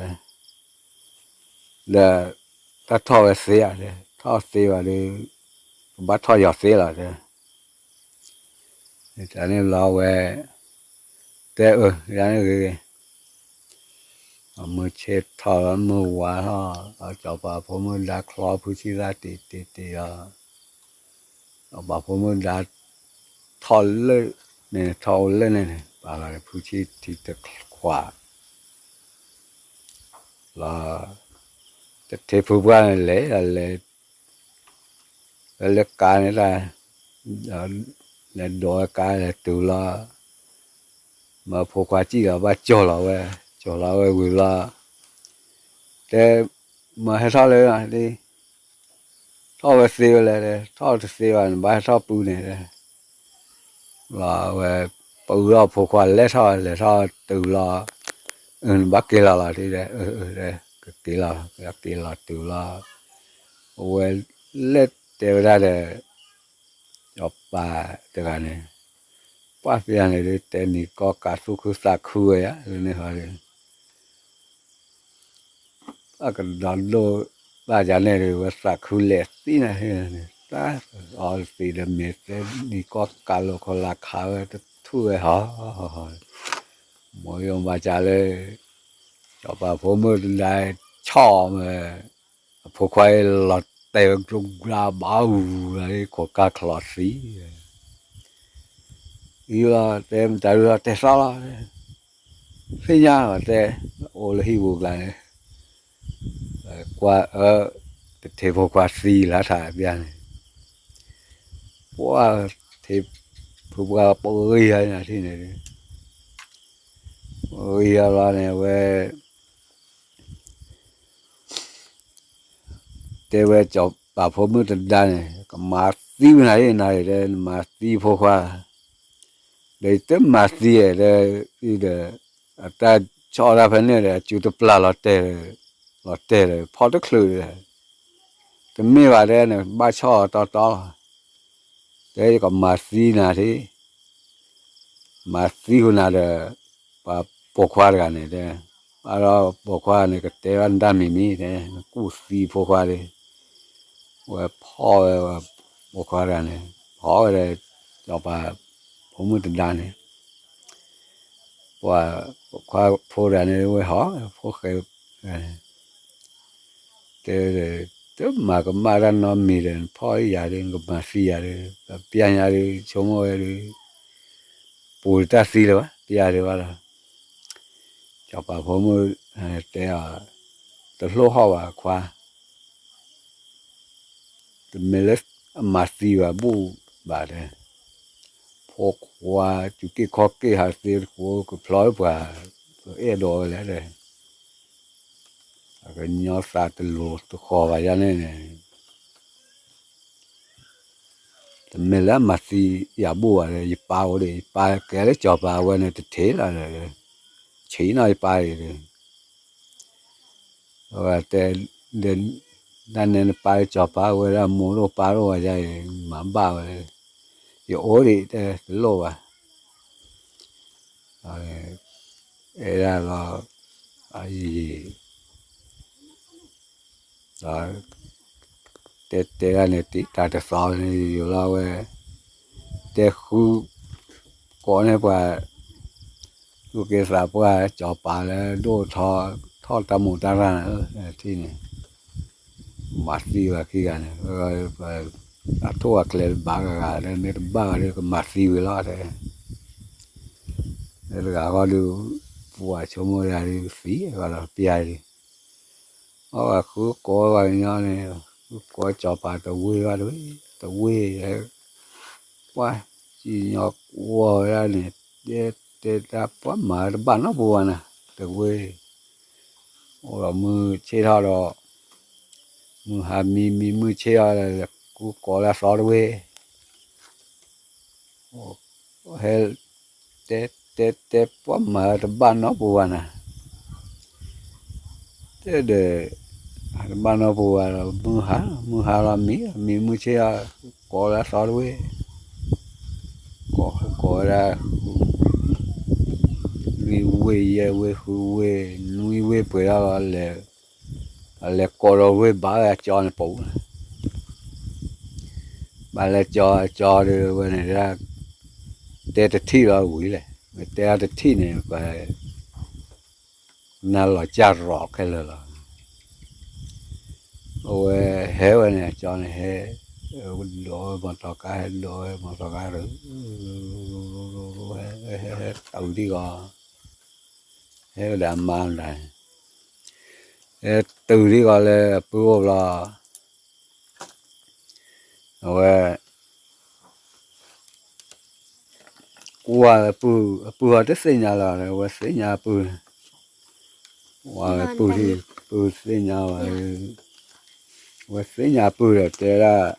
တၢ်ထီၣ်ဝဲသ့ဧါ တဲ ထီၣ်သ့ဘၣ်ဒီး ကဘၣ်ထီၣ်ယီၤသ့လီၤ တဲ တၢ်န့ၣ်လီၤဝဲ တဲအၢ ယၤန့ၣ်ဂ့ၤဂ့ၤ အမုၢ်ဆ့ၣ်ထီၣ်လီၤမုၢ်ဝါထီၣ် စီၤပၤဖိမုၣ်ဒါချီဖုဆံသၣ်တံၢ်တံၢ်တံၢ်အီၤ စီၤပၤဖိမုၣ်ဒါ ထီၣ်လၢန့ၣ် ထီၣ်အိၣ်လၢန့ၣ်န့ၣ် ပာ်လီၤဖုဆံထံတခွး လီၤ တထံဖုပှၢ်န့ၣ်လဲၤ လဲၤ လၢကါန့ၣ်တၢ် လဲၤဒိးဝဲကါလဲၤတုၤလီၤ မ့ၢ်ဖိခွါစံၣ်လီၤ ဘၣ်ကၠီၤလီၤဝဲ ကၠီၤလီၤဝဲဝံၤလီၤ တဲ မ့ၢ်ဟဲထီၣ်လၢ ထီၣ်ဝဲသ့ဝဲလဲၣ် ထီၣ်တသ့ဘၣ် နဘၣ်ဟဲထီၣ်ပုၢ်န့ၣ် လီၤဝဲ ပအုလီၤဖိခွါလဲၤထီၣ် လဲၤထီၣ်တုၤလီၤ နဘၣ်က့ၤလီၤလီၤ တဲ ကက့ၤလီၤ ကက့ၤလီၤတုၤလီၤ အဝဲလဲၤတဲဝဲဒၣ်ဒီး စီၤပၤတဂၤန့ၣ် ပှၢ်ဖဲန့ၣ်ဒုး တဲနံၤကီၢ်ကးသူၣ်ခုသးခုဝဲယါ လၢန့ၣ်ဟီဒီး အကဒီးဒိၣ်ဘၣ်ယါန့ၣ်ဒီး ဝဲသးခုလဲၤသံနၤဟ့ၣ်န့ၣ် တၢ်အီသံးဒီးမ့ၢ်တဲနံၤကီၢ်ကးလိာ်ခိၣ်လၢခးဝဲတထူၣ်ဝဲဟီ မိၢ်ယိၤဘၣ်ကးလၢ စီၤပၤဖိမုၣ်တဒါ ဆီၣ်မး အဖိခွါအံၤလီၤတဲာ်ဝဲကျိဂၤဘၣ်အူ ခိးကါချီသံ အံၤလီၤတဲမတၤဒုလီၤတဲသီလီၤ သ့ၣ်ညါလီၤတဲ အိၣ်လၢဟံၣ်ပူၤကျါန့ၣ် ကွၢ်အၢ တထံဖိခွါသံလၢထးပျၢ်န့ၣ် ပှၢ်ထံဖိခွါပဂံၢ်ဟါနၤထံၣ်န့ၣ် ပဂံၢ်ဟါလီၤန့ၣ် အဝဲ တဲဝဲစီၤပၤဖိမုၣ်တဒါန့ၣ် ကမၤသံဝဲနၤအံၤနၤအံၤတဲ နမၤသံဖိခွါ ဒီးယတမၤသံဒီး ဒီး အတၢ်ဆီၣ်တၢ်ဖဲန့ၣ်ဒီး အစုတပျၢ်လီၤတဲာ် လီၤတဲာ်ဒီး ဖီတချုးဒီး တမ့ၢ်ဘၣ်တဲန့ၣ် ဘၣ်ဆီၣ်အီၤတီတီလီၤ တဲယကမၤသံနၤထံၣ် မၤသံဃုာ်နၤဒီး ပှၤပိာ်ခွါတဂၤန့ၣ်တဲ ဘၣ်ဒီးပိာ်ခွါန့ၣ် ကတဲဘၣ်နတၢ်မံၤမံၤတဲ နကူၣ်သံဖိခွါဒီး ဝဲဖီၣ်ဝဲ ပိာ်ခွါတဂၤန့ၣ် ဟီၣ်ဝဲဒီး စီၤပၤဖိမုၣ်တဒါန့ၣ် ပှၤပိာ်ခွါဖိတဂၤန့ၣ် ဝဲဟီၣ်ဖိဃဲ တဲ တမၤကမၣ်တၢ်နီတမံၤဒီး နဖီၣ်ယၤဒီး နကမၤသံယၤဒီး ပျၢ်ညါဒီး ဆိကမိၣ်ဝဲဒီး ပူၤတၢ်သံလၢၤဘၣ် ပျၢ်ဒီးဘၣ်ဒီး စီၤပၤဖိမုၣ်တဲအီၤ တလိၣ်ဟီၣ်ဘၣ်ခွါ တမ့ၢ်လၢအမၤသံဘၣ်ဘူၣ်ဘၣ်တဲ ဖိခွါစူၤက့ၣ်ခီၣ်က့ၣ်ဟးသ့တကိးကဖျီပှၤ အဲၣ်ဒိးဝဲလဲၣ်တဲ အကညီသးတလိၤတဃီၤဘၣ်ယါန့ၣ်န့ၣ် တမ့ၢ်လၢအမၤသံယၤဘူၣ်ဘၣ်ဒီး ယပၢ်အိၣ်ဒီး ယပၢ်ကဲလၢစီၤပၤအဝဲန့ၣ်တထံၣ်လီၤဒီး ဆံးနီၢ်ယပၢ်အံၤဒီး အဝဲတဲ ဒီး တၢ်နဲနပၢ်စီၤပၤဝဲဒၣ်မိၢ်ဒိၣ်ပၢ်ဒိၣ်ဝဲယါအံၤ မၤဘၣ်ဝဲ ယအိၣ်ဒံးတဲတလိၣ်ဘၣ် အဲၣ်ဒၣ်လီၤ အယံၤ ဒီး တဲတဲဒၣ်န့ၣ် တံာ်တာ်တသီန့ၣ် ယိၤလီၤဝဲ တဲဃု ကိးန့ၢ်ပှၤ သူၣ်က့သးပှၢ် စီၤပၤလၢဒိၣ်ထီ ထီၣ်တၢ်မူးတၢ်ရၢ်န့ၣ် ထံၣ်န့ၣ် မၤသံဝဲခံဂၤန့ၣ် အထိၣ်အကျဲဘၣ်ဂၤဂၤလၢမ့ၢ်တဘၣ်ဂၤဒီး ကမၤသံဝံၤလီၤတဲ လၢတဂၤဃီဒီး ပှၤဆိကမိၣ်ယၤဒီးသံအဂီၢ်လီၤ ပျၢ်ဒီး အဝဲဃုကိးဝဲပှၤကညီန့ၣ်, ဃုကိးစီၤပၤတဝ့ၢ်ဘၣ်တဝ့ၢ်, တဝ့ၢ်, ပှၤစံၣ်ညီၣ်ကွီၢ်ဝဲဒၣ်န့ၣ်, တဲတဲတၢ်ပှၤမၤတဘၣ်နီတပူၤဘၣ်နၤ, တဝ့ၢ်, အိၣ်ဒီးမုၢ်ဆ့ၣ်ထီၣ်ဒီး, မုၢ်ဟါမံမံမုၢ်ဆ့ၣ်ထီၣ်ဒီး ဃုကိးလၢအသီတဝ့ၢ် ဟဲ, တဲတဲတဲပှၤမၤတဘၣ်နီတပူၤဘၣ်နၤ, တဲဒီး, တဘၣ်နီတပူၤဘၣ်ဒီး မုၢ်ဟါ, မုၢ်ဟါလီၤမံ, မံမုၢ်ဆ့ၣ်ထီၣ်, ဃုကိးလၢအသီတဝ့ၢ်, ကိးဃုကိးဝဲဒၣ်, လွံၢ်ဝ့ၢ်ယဲၢ်ဝ့ၢ်ဃုဝ့ၢ်နွံဝ့ၢ်ပှဲၤထီၣ်လီၤ, အလဲၤကိးဒီးဝ့ၢ်ဘၣ်ဝဲအကၠီန့ၣ်ပူၤ, ဘၣ်လဲၤကၠီအကၠီဒီးဝဲန့ၣ်ဒၣ်, တဲတထံၣ်လီၤဝံၤလဲၣ်, မ့ၢ်တဲအီၤတထံၣ်န့ၣ် ပှၤ နၤလီၤကၢ်ရီးခဲလၢာ်လီၤ, အဝဲဟဲဝဲန့ၣ် အကၠီန့ၣ်ဟဲ, ဒိးဝဲမီၢ်တီၤကါ ဟဲဒိးဝဲမီၢ်တီၤကါ, ဟဲတုၤဒံးဂီၤ, ဟဲဝဲဒီးအမါမတၤ, ဟဲတုၤဒံးဂီၤလၢအပုၢ်အိၣ်ဘျီ အဝဲ ကွၢ်အပုၢ်, အပုၢ်အီၤတသ့ၣ်ညါလီၤ, အဝဲသ့ၣ်ညါအပုၢ်, ဝဲပုၢ်ထံၣ်, ပုၢ်သ့ၣ်ညါဝဲ, အဝဲသ့ၣ်ညါအပုၢ်ဒီးတဲဒၣ်,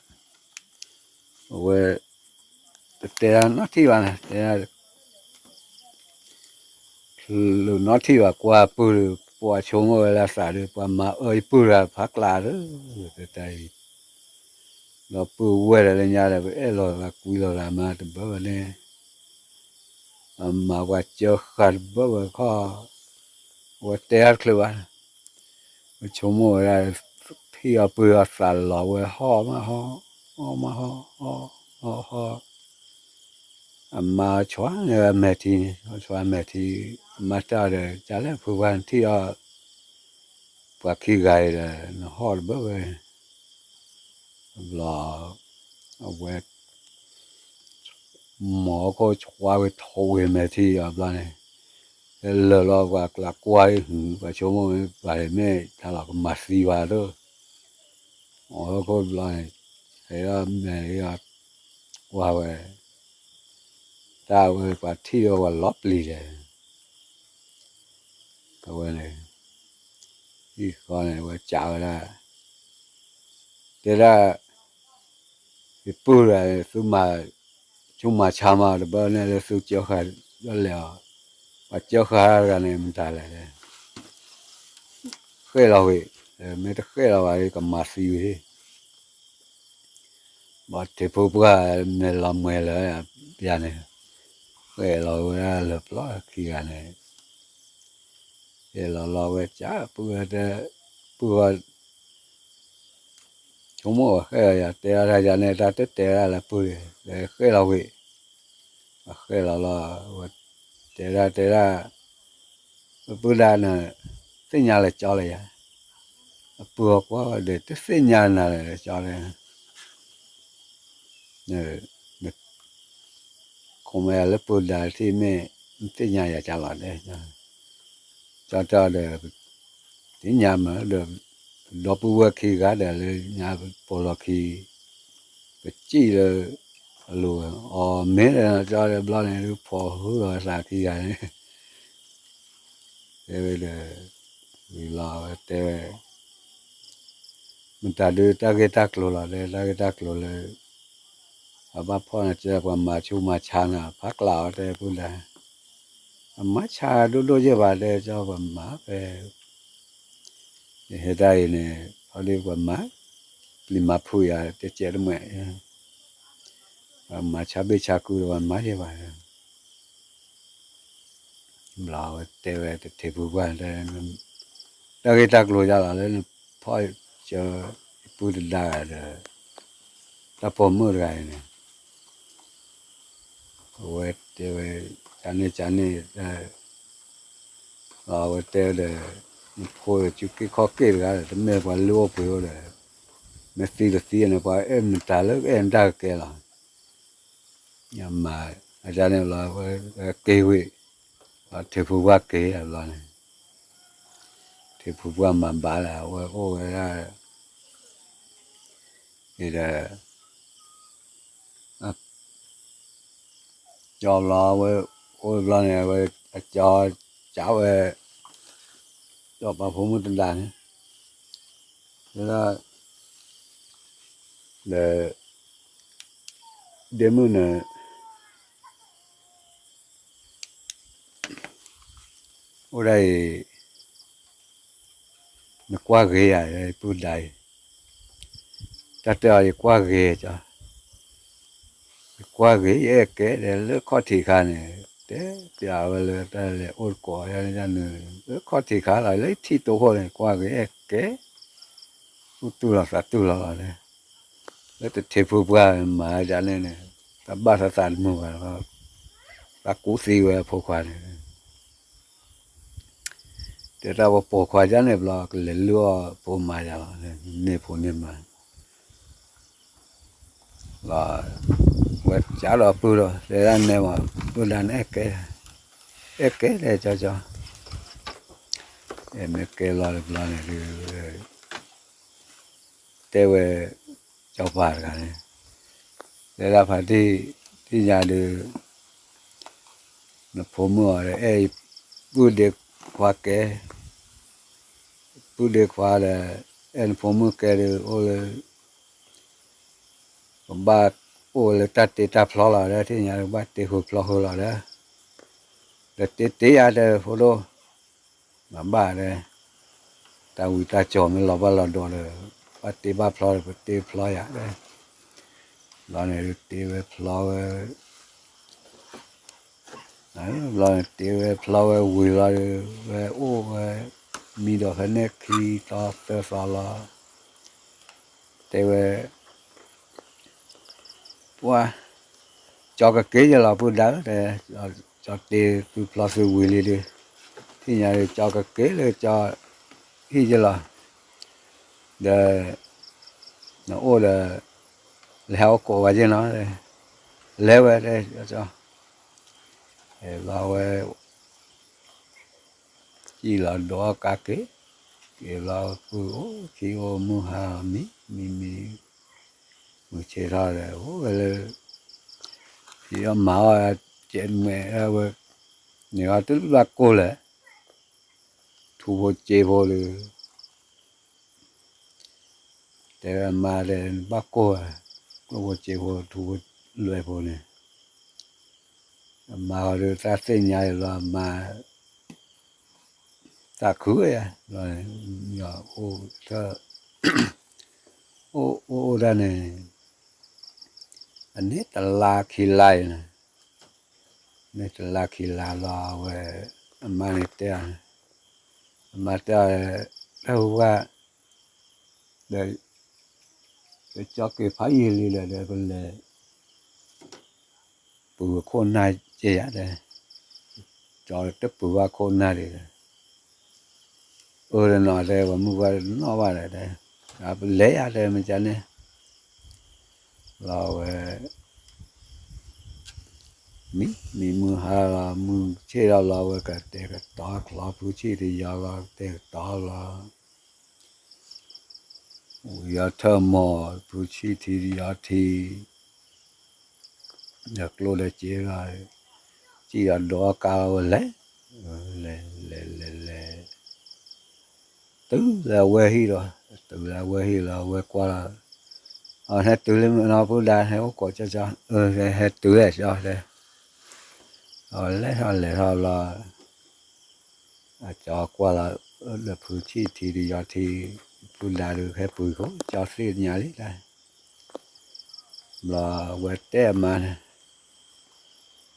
အဝဲ တတဲဒၣ်နီထံၣ်ဘၣ်န့ၣ်, တဲဒၣ် တလိၣ်နီထံၣ်ဘၣ်, ကွၢ်အပုၢ်ဒီး ပှၤဆိကမိၣ်ဝဲလၢအသးဒီး ပှၤမၤအၢယပုၢ်တဂၤဖးကျးဒီး, တတၢ်အံၤ, ဒီးပုၢ်ဝဲၢ်ဒီးလၢညါဒီး ပအဲၣ်လီၤသးကွံလီၤသးမးတဘၣ်ဘၣ်န့ၣ်, မၤပှၤစၢဃာ်တဘၣ်ဘၣ်ခီ, အဝဲတဲတၢ်တချုးဘၣ်, ပဆိကမိၣ်ဝဲဒၣ်, ထံၣ်အပုၢ်အသးလီၤဝဲဟီၣ်မးဟီၣ်, ဟီၣ်မးဟီၣ်, ဟီၣ်ဟီၣ် အမါဆီန့ၣ်အမဲာ်ထံန့ၣ်, ဆီအမဲာ်ထံ, အမါတဲအီၤဒီး ကလဲၣ်ဖုပှၢ်နထံၣ်အီၤ, ပှၤခံဂၤအံၤဒီး နဟီၣ်တဘၣ်ဝဲ, ဘျီ, အဝဲ မိၢ်ဟီၣ်ခိၣ်ဆှါဝဲထိးဝဲမဲာ်ထံအီၤဘျီန့ၣ်, ဟဲလၢာ်လီၤပှၤကျးကွၢ်ဟုၣ် ပှၤဆိကမိၣ်ဝဲပှၤမၤသံပှၤဒီး, မိၢ်ဟီၣ်ခိၣ်ဘျီန့ၣ်, ဟဲဒီးမဲာ်အီၤ, ကွၢ်ဝဲ, တၢ်ဝဲပှၤထံၣ်ဒီးပှၤလီၤပျံၤလဲၣ် အဝဲန့ၣ်, ဟံၣ်ဃီန့ၣ် အဝဲကးဝဲဒၣ်, တဲဒၣ်, ယပုၢ်တဂၤန့ၣ် သုမၤဆူၣ်မၤဆါမး တဘၣ်န့ၣ်လၢသုကၢဃာ်ဒီးလဲၤအီၤ, ပှၤကၢဃာ်တဂၤန့ၣ် မတၤလဲၣ်, ဃဲၣ်လီၤဝံၤ, မ့ၢ်တဃဲၣ်လီၤဘၣ် ကမၤသံဝံၤ, ဘၣ်ထံးဖိပှၢ်မဲာ်လီၤမှဲၤလၢာ်, ပျၢၤန့ၣ်, ဃဲၣ်လီၤဝဲဒၣ်လၢပျီခံဂၤန့ၣ်, ဃဲၣ်လီၤလီၤဝဲကး ပုၢ်ဝဲတဲ, ပုၢ်ဝဲ ဆိကမိၣ်အီၤဃဲၣ်လီၤယၤ တဲဒၣ်တၢ်ယၤန့ၣ် တၢ်တတဲဒၣ်လၢပုၢ်န့ၣ် ဃဲၣ်လီၤဝံၤ, အဃဲၣ်လီၤလီၤ, တဲဒၣ်တဲဒၣ်, ပပုၢ်ဒၣ်န့ၣ်, သ့ၣ်ညါလၢကၠီလၢယၤ, အပုၢ်အီၤကွၢ်ဒီး တသ့ၣ်ညါနၤလၢကၠီလၢ ခိၣ်မဲလၢပုၢ်ဒါထံၣ်မ့ၢ်, သ့ၣ်ညါယၤကၢ်လီၤဒဲး, ကၠီတဲအီၤဒီး, သ့ၣ်ညါမးဒီး, ဒီပုၢ်ဝဲၢ်ခံဂၤဒီးလၢညါပိာ်လီၤခံ, ပစံၣ်လၢ, အလိၤဝဲ, အီၤမ့ၢ်ဒီးကၠီဒီးဘျီန့ၣ် ဒုးဖိးဟုလီၤသးခံဂၤန့ၣ် တဲဝဲဒီး, ဝံၤလီၤဝဲတဲဝဲ, မတၤဒုးတၢ်ဂ့ၢ်တၢ်ကျိၤလီၤဒီး တၢ်ဂ့ၢ်တၢ်ကျိၤလၢ, အဘၣ်ဖီၣ်န့ၣ်ကဲ ပှၤမၤဆူၣ်မၤဆါနၤ ဖးကျးအီၤတဲပုၢ်ဒါ, အမၤဆါဒိၣ်ဒိၣ်ယဲၢ်ဘၣ်တဲကၠီပှၤမၤဖဲ ယဟဲတၢ်အံၤန့ၣ် ဖီဒုပှၤမၤ, ပျံၤမၤဖုးယၤတဲကဲတမှဲ, ပှၤမၤဆါဘ့ၣ်ဆါကူဒီးပှၤမၤယဲၢ်ဘၣ်, ဘျီဝဲတဲဝဲတထံးပူၤပှၢ်, တၢ်ဂ့ၢ်တၢ်ကျိၤယါလီၤလၢနဖီၣ်စၢ, ပုၢ်တဒါဂၤဒီး, တၢ်ပိာ်မုၣ်တဂၤအံၤန့ၣ် အဝဲတဲဝဲ, ကန့ၣ်ကန့ၣ်, အဝဲတဲဒီး, နဖိဒီး ကၠူက့ၢ်ခီၣ်က့ၢ်တဂၤဒီး တမ့ၢ်ပှၤလုၢ်အိၣ်ပှ့ၤအိၣ်ဒီး, မ့ၢ်သံတသံန့ၣ် ပှၤအဲၣ်မတၤလၢအဲၣ်နတၢ်ကကဲလီၤ, မၤ, အန့ၣ်လီၤ, က့ၤဝံၤ, ထံးဖိပှၢ်က့ၤအဘျီန့ၣ်, ထံဖိပှၢ်မၤဘၣ်လၢ အဝဲအိၣ်ဝဲဒၣ် ဒီး ကၠီဘျီဝဲ အိၣ်ဘျီန့ၣ် အဝဲအကၠီ ကးဝဲ ကၠီပာ်ဖိမုၣ်တဒါန့ၣ် လၢ ဒီး ဒ့မုၣ်န့ၣ် အိၣ်ဒၣ်အံၤ နကွၢ်ဂ့ၤယၤ ပုၢ်ဒါအံၤ တၢ်တဲအီၤ ယကွၢ်ဂ့ၤကၠီ ယကွၢ်ဂ့ၤ ယအဲၣ်ကဲဒီးလၢခီၣ်ထံးခါန့ၣ် တဲပျးဝဲလၢတၢ်လဲၤအိၣ်တကိးယၤန့ၣ် လၢခီၣ်ထံးခါလီၤ လၢထံၣ်တိခိၣ်န့ၣ် ကွၢ်ဂ့ၤအဲၣ်ကဲ သူၣ်တူၢ်လိာ်သးတူၢ်လိာ်လီၤန့ၣ် လၢတထံဖိပှၢ်မၤဒ်န့ၣ်န့ၣ် တၢ်ဘၣ်သးသးတမုာ်ဘၣ်လီၤ တၢ်ကူးသံဝဲအဖိခွါန့ၣ် တဲတၢ်ပှၤပိာ်ခွါဒ်န့ၣ်ဘျီ ကလဲၤလုၢ်အီၣ်ဖိမါယၤလီၤ န့ၢ်ဖိန့ၢ်မါ လီၤ ဝဲကးဒီးပုၢ်ဒီး တဲဒၣ်နဲမး ပုၢ်ဒါန့ၣ်အဲၣ်ကဲ အဲၣ်ကဲတဲကၠီကၠီ အဲၣ်မ့ၢ်ကဲလီၤတဘျီန့ၣ်ဒုး တဲဝဲ ကၠီပၤတဂၤန့ၣ် တဲဒၣ်ဖါတံၢ် သ့ၣ်ညါဒုး နဖိမုၣ်အီၤဒီး အဲၣ်ပုၢ်ဒ့ခွါကဲ ပုၢ်ဒ့ခွါဒီး အဲၣ်နဖိမုၣ်ကဲဒုး အိၣ်လၢ ကဘၣ်အိၣ်လၢတၢ်တ့တၢ်ဖျီလီၤဒီး သ့ၣ်ညါဘၣ်တ့ဃုာ်ဖျီဃုာ်လီၤဒီး ဒီးတ့တ့ယၤတဲဖိဒိၣ် မၤဘၣ်ဒီး တၢ်ဝံတၢ်ကၠီၤမ့ၢ်လီၤဘၣ်လီၤဒီး ဘၣ်တ့ဘၣ်ဖျီဒီး ပတ့ဖျီယၤဒီး ဘျီန့ၣ်ဒုးတ့ဝဲဖျီဝဲ ဘျီန့ၣ်တ့ဝဲဖျီဝဲဝံၤလီၤဒီး ဝဲအိၣ်ဝဲ မံဒီးဖဲန့ၣ်ခံသီသၢသီလီၤ တဲဝဲ ပှၤ ကၠီကက့ၤယလီၤ ပုၢ်ဒါဧၢ တဲ ကၠီတ့သုဖျီသုဝံၤလံဒီး သ့ၣ်ညါဒီး ကၠီကက့ၤလၢကၠီဟံၣ်ယလီၤ ဒီး နအိၣ်ဒီး လဲၤဟဲအိၣ်ကိးဝဲယ့ၢ်နီၤ လဲၤဝဲတဲ ကၠီ လီၤဝဲ စံၣ်လီၤဒိးအီၣ်ကါက့ၤ က့ၤလီၤပုၢ်အိၣ်ခံအိၣ်မုၢ်ဟါလီၤ မံ မံ မံ မုၢ်ဆ့ၣ်ထီၣ်ဒီး အိၣ်ဝဲလၢ ဖံးအီၣ်မၤအီၣ် ကဲးမဲာ်ဝဲ န့ၣ်အီၤတဘၣ်ကိၢ်လဲၣ် ထူဖိစ့ဖိဒီး တဲဝဲအမါဒီး နဘၣ်ကိၢ်ဝဲ ကျိၣ်ဖိစ့ဖိ ထူဖိလွဲၢ်ဖိန့ၣ် အမါအီၤဒီး သးသ့ၣ်ညါအံၤလီၤ အမါ သးခုဝဲယါ အိၣ် အိၣ်အိၣ်ဒၣ်န့ၣ် အန့ၣ်တလါခံလါအံၤန့ၣ် န့ၣ်တလါခံလါလီၤ အဝဲ အမါန့ၣ်တဲအီၤန့ၣ် အမါတဲအီၤ တၢ်ဟူဘၣ် ဒီး ကၠီက့ၤဖးယံာ်လံဒီး ပလဲၤ ပုၢ်ဝဲခိၣ်နၢ်က့ယါဒီး ကၠီတပုၢ်ဘၣ်ခိၣ်နၢ်ဒံးဒီး အၢ တနီၤတဲ ပှၤမုၢ်ပှၢ်တနီၤဘၣ်ဒီး ပလဲၤယါတဲ မ့ၢ်ကန့ၣ် လီၤဝဲ မံ မံမုၢ်ဟါလီၤ မုၢ်ဆ့ၣ်ထီၣ်လီၤ ဝဲကတဲာ်ကတီၤချီ ဖုဆံၣ်ထံယီၤလီၤ ကတဲာ်ကတီၤလီၤ ဝံၤယီၤထၢၣ်မီၢ် ဖုဆံၣ်ထံယီၤထံ ဒီးကျိၣ်ဒီးစ့လီၤ စံၣ်ဒီးဒိးအီၣ်ကါလီၤဝဲလဲၤ လဲၤ လဲၤ လဲၤ လဲၤ တုၤလၢအဝဲဟံၣ်ဒီး တုၤလၢအဝဲဟံၣ်လီၤ အဝဲကွၢ်လီၤ အဟဲတုၤလံနီၤ ပုၢ်ဒါ ဟဲအိၣ်ကိးကၠီကၠီ အဟဲတုၤလဲၣ်ကၠီတဲ အလဲၤထီၣ်လဲၤထီၣ်လီၤ အကၠီကွၢ်လီၤ လၢဖုဆံၣ်ထံတယီၤထံ ပုၢ်ဒါဒုးဟဲပူၤခိၣ် ကၠီသ့ၣ်ညါလံတၢ် ဘျီဝဲတဲအမါန့ၣ်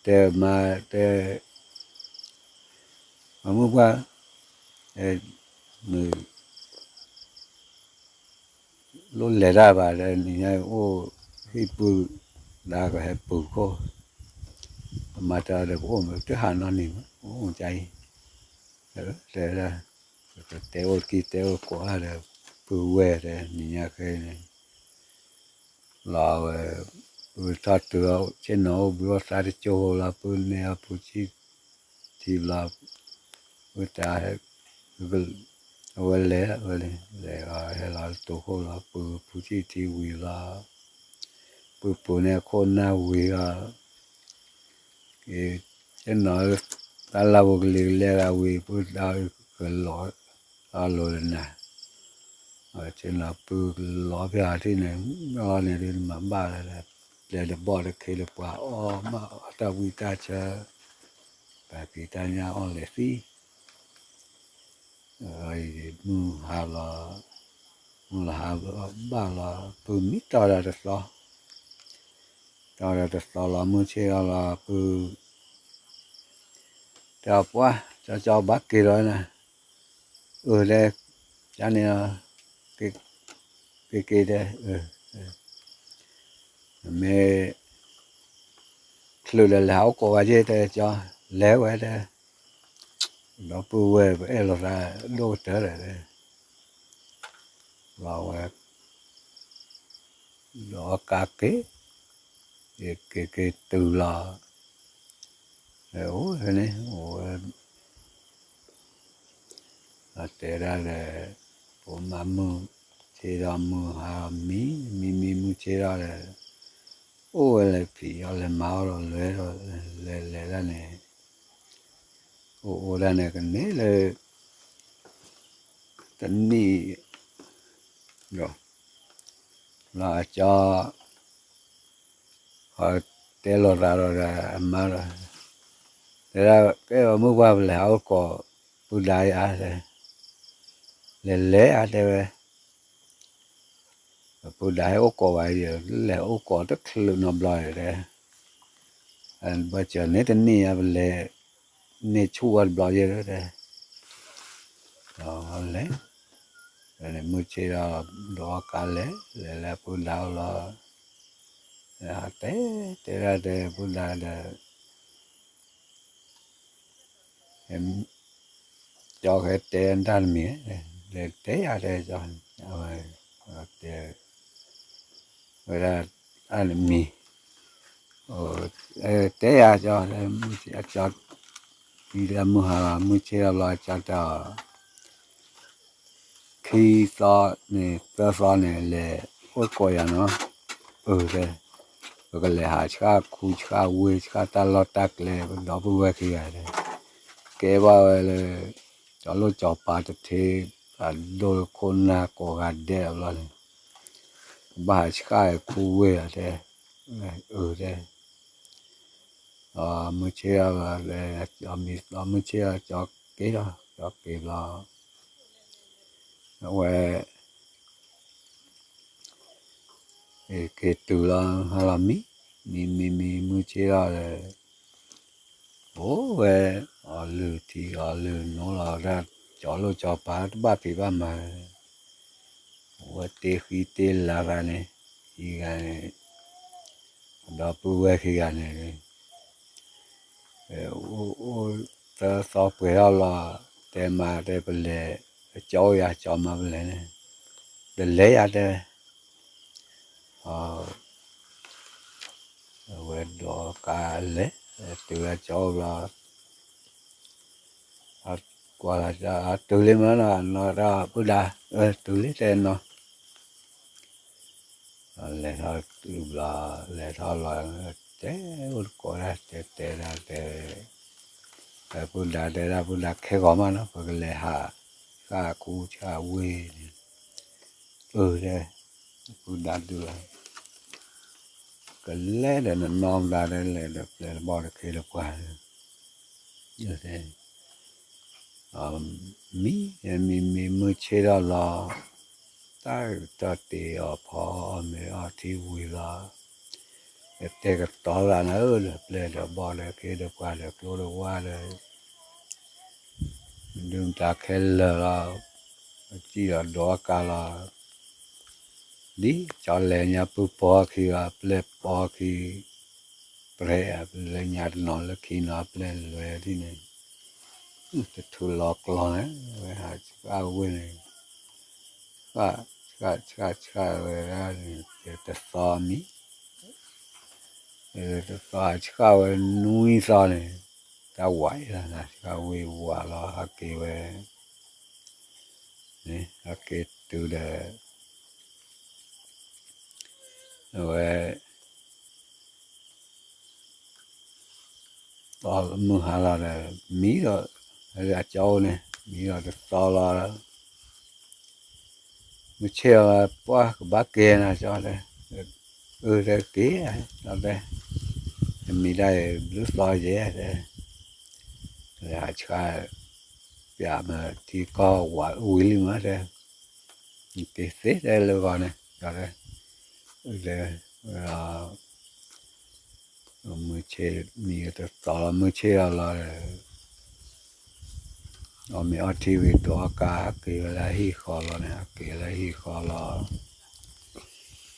တဲအမါတဲ မ့ၢ်မုၢ်ပှၢ် မုၢ် လိၣ်လဲၤတၢ်ဘၣ်ဒီး နံၤညါအိၣ်ဟံၣ်ပုၢ်ဒါကဟဲပူၤခိၣ် အမါတဲဒီး ပအိၣ်မ့ၢ်တဟးနီတနံၤမး အိၣ်ကါအံၤ တဲဝဲဒၣ် တဲအိၣ်တကံၢ်တဲအိၣ်ကိးဂၤဒီး ပုၢ်ဝဲၢ်ဒီး နံၤညါခဲအံၤန့ၣ် လီၤဝဲ ပုၢ်ထီၣ်တုၤဆ့ၣ်နီၤအိၣ်ဘှံးအိၣ်သါတကၠိဖိလီၤ ပုၢ်န့ၢ်အီၤဖုဆံၣ်ထံဘျီ ပုၢ်တၢ်ဟဲ ပုၢ်က အဝဲလဲၤဝဲန့ၣ် လဲၤလီၤဟဲလီၤတိာ်ခိၣ်လီၤ ပုၢ်ဖုဆံၣ်ထံဝံၤလီၤ, ပုၢ်ပူၤန့ၣ်ခိၣ်နၢ်ဝံၤလီၤ, ကနီၤ တၢ်လၢပူၤကလံၤကလဲဂၤဝံၤ ပုၢ်ဒါကလီၤ အလိၤလၢနၤ, ဆ့ၣ်နီၤပုၢ်ကလီၤဖဲဟးထံၣ်န့ၣ် အီၤန့ၣ်ဒ်မၤဘၣ်လၢ ပျဲၢ်တဘီၣ်တခ့တပှၤအီၣ်မးအီၣ်တၢ်ဝံတၢ်ဆၢ, ပှၤဖံးတၢ်ညၣ်အီၣ်လဲၤသံ မုၢ်ဟါလီၤ, မုၢ်လီၤဟါဘၣ်လီၤ ပုၢ်မံတီၢ်ဒီးတသီ, တီၢ်ဒီးတသီလီၤ မုၢ်ဆ့ၣ်ထီၣ်လီၤ ပုၢ် တဲအီၤပှၢ် ကၠီကၠီဘၣ်က့ၤလီၤနၤ, အၢ တဲ ကန့ၣ်လီၤ, က့ၤက့ၤတဲ မ့ၢ် ချုးဒီးလဲၤဟးအိၣ်ကိးဂၤယ့ၢ်တဲကၠီ, လဲၤဝဲတဲ, ဒီပုၢ်ဝဲၢ် ပအဲၣ်လိာ်သးဒိၣ်ကတၢၢ်ဒီးတဲ, လီၤဝဲ ဒီးကးက့ၤ, က့ၤက့ၤတုၤလီၤ, အိၣ်ဝဲန့ၣ် အိၣ်ဝဲ တဲဒၣ်ဒီး ဖိမါမုၢ်ဆ့ၣ်ထီၣ်မုၢ်ဟါမံ, မံမံမုၢ်ဆ့ၣ်ထီၣ်ဒီး အိၣ်ဝဲလဲၤဖံးအီၣ်လဲၤမၤအီၣ်ဒီးလဲၤဒီး လဲၤလဲၤဒၣ်န့ၣ်, အိၣ်အိၣ်ဒၣ်န့ၣ်ကန့ၣ်လၢ တနံၣ် ဒီး လီၤအကၠီ တဲလိာ်သးဒီးအမါဒီး တဲဒၣ် ကဲဝဲမုၢ်ပှၢ်ပလဲၤဟးအိၣ်ကိး ပုၢ်ဒါယၤ, လဲၤလဲၤဧါတဲဝဲ, ပုၢ်ဒါဟဲအိၣ်ကိးဝဲယဲ, လဲၤအိၣ်ကိးတချုးနီတဘျီယဲတဲ, ဘၣ်စၢၤန့ၣ်တနံၣ်ညါပလဲၤ န့ၢ်ဆူၣ်ဝဲတဘျီယဲတဲ, ဒီးလဲၤ, မုၢ်ဆ့ၣ်ဒီး ဒိးအီၣ်ကါလဲၤ, လဲၤလၢပုၢ်ဒါအိၣ်လီၤ, တဲ တဲဒၣ်တဲပုၢ်ဒါဒီး ကၠီဟဲတဲတၢ်တမံၤ, လဲၤတဲယၤတဲကၠီ, တဲ ဝဲဒၣ်တၢ်တမံၤ, တဲယၤကၠီ, ကၠီ ပံၤလၢမုၢ်ဟါလီၤ မုၢ်ဆ့ၣ်ထီၣ်ဘျီကၠီတဲအီၤ ခံသီန့ၣ် သၢသီန့ၣ် လဲၤအိၣ်ကိးယၤနီၤ, အၢ တဲ, ပကလဲၤဟးဆှၣ်ခူဆှၣ်ဝ့ၢ် ဆှၣ်တၢ်လီၢ်တၢ်ကျဲ ပဒီပုၢ်ဝဲၢ်ခံဂၤတဲ, ကဲဘၣ်ဝဲလၢ ကၠီလိၣ်ကၠီပၤတထ့ အဒိၣ်ခိၣ်နၢ်ကိးဂၤဒဲးအဘျီန့ၣ်, ဘၣ်ဟးဆှၣ်ခူဝ့ၢ်ဧါတဲ, အၢ တဲ မုၢ်ဆ့ၣ်ထီၣ်လီၤ, မုၢ်ဆ့ၣ်ထီၣ်ကၠီက့ၤလီၤ, ကၠီက့ၤလီၤ, အဝဲ က့ၤတုၤလီၤ ဟါလီၤမံ, မံမံမံ မုၢ်ဆ့ၣ်ထီၣ်ဒီး အိၣ်ဝဲ အီၤလုၢ်ထံအီၤလုၢ်နိလီၤဒၣ်, ကၠီလိၣ်ကၠီပၤတဘၣ်ဖံးဘၣ်မၤ, အိၣ်ဝဲတ့ဃံတ့လၤသးန့ၣ်, ခံဂၤန့ၣ် ဒီပုၢ်ဝဲၢ်ခံဂၤန့ၣ် အိၣ်အိၣ်သၢသီပှဲၤထီၣ်လီၤ, တဲမၤတဲပလဲၤ, ကၠီအိၣ်ယၤ ကၠီမၤပလဲၤန့ၣ်, တလဲၤယၤတဲ, အဝဲဒိးကါလဲၤ, တုၤလၢကၠီအိၣ်ဘျီ, ကွၢ်လီၤ တုၤလံမနီၤ, နီၤတၢ်ပုၢ်ဒါ, တုၤလံတဲနီၤ လဲၤထီၣ်တုၤဘျီ, လဲၤထီၣ်လီၤ, တဲအိၣ်တကိးဒၣ် တဲတဲဒၣ်တဲ, ပုၢ်ဒါတဲဒၣ် ပုၢ်ဒါခဲဂီၤမးနီၤ ပကလဲၤဟး, ဆှၣ်ခူဆှၣ်ဝ့ၢ်န့ၣ်, အၢ တဲ, ပုၢ်ဒါဒုး, ကလဲၤဒီးနနီၢ်မတၤတဲလဲၤဒီးပျဲၢ်တဘီၣ်တခ့တပှၤ မံ, မံမံမုၢ်ဆ့ၣ်ထီၣ်လီၤ, တၢ်တၢ်တ့ၢ်အီၤဖီအီၤမ့ၤအီထံဝံၤလီၤ, ကတဲာ်ကတီၤသးနၤဧၢဒီး ပျဲၢ်ဒီးဘီၣ်ဒီးခ့ဒီးပှၤဒီးကျိဒီးဝါဒီး ဒုၣ်ဒါခဲလၢာ်လီၤ, စံၣ်ဒီးဒိးအကါလီၤ, ဒ်ကၠီလဲၤညါပုၢ်ပိာ်ခံဂၤ ပျဲၢ်ပိာ်ခံ, ပြဲး လၢညါတနီၤလၢခံနီၤ ပျဲၢ်လဲၤဒ်န့ၣ်, တထူးလီၤကျီၢ်န့ၣ် ဝဲဟးဆှၣ်ဝ့ၢ်န့ၣ်, ဆှၣ် ဆှၣ် ဆှၣ် ဆှၣ်ဝဲဒၣ်န့ၣ် တသီမံၤ, တသီဟးဆှၣ်ဝဲနွံသီန့ၣ်, တၢ်ဝးအံၤလီၤ ဆှၣ်ဝ့ၢ်ဝးလီၤ ဟးက့ၤဝဲ အက့ၤတုၤဒီး အဝဲ အီၣ်မုၢ်ဟါလီၤဒီး မံဒီး အကၠီအိၣ်န့ၣ် မံဒီးတသီလီၤ မုၢ်ဆ့ၣ်အီၤ ပှၢ်ကဘၣ်က့ၤနၤကၠီတဲ, အၢ တဲက့ၤ တဲ, မံဒၣ်အံၤ ဘျုးသီယဲတဲ, ဟးဆှါ ပၠးမၤထံကီၢ်ဝးဝံၤလံမးတဲ, က့ၤသ့တဲလၢဂီၤန့ၣ် တဲ, တဲ မုၢ်ဆ့ၣ်မံတသီလီၤ မုၢ်ဆ့ၣ်အီၤလီၤဒီး အီၣ်မ့ၤအီထံဝံၤ ဒိးအီၣ်ကါ ဟးက့ၤဝဲလၢဟံၣ်ဃီလီၤန့ၣ် ဟးက့ၤလၢဟံၣ်ဃီလီၤ,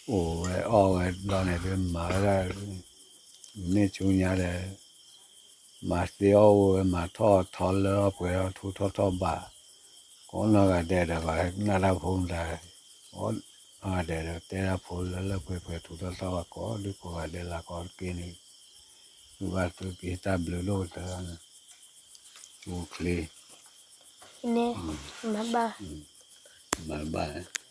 အိၣ်ဝဲအီၣ်ဝဲဘျီန့ၣ် မၤဝဲဒၣ် မ့ၢ်ဆူညါဒီး မၤသ့အီၣ်အိၣ်ဝဲ မၤထီၣ်ထီလၢထီၣ်ပှဲၤထီၣ်ထူထီၣ်ထီၣ်ဘး, ကိးနီၢ်ဂၤဒဲးဒီး ပှၤနၢ်တၢ်ဖိမတၤ, ကိးနီၢ်ဂၤဒဲးဒီး တဲတၢ်ဖိလၢလၢပှဲၤပှဲၤထူထီၣ်ထီၣ်ဘး ကိးဒုကိးဂၤဒဲးလၢကိးတက့ၢ်န့ၣ်, သုဘၣ်သုက့ၤတၢ်ဘျုးဒိၣ်တၢ်, အိၣ်ချ့, မၤဘၣ်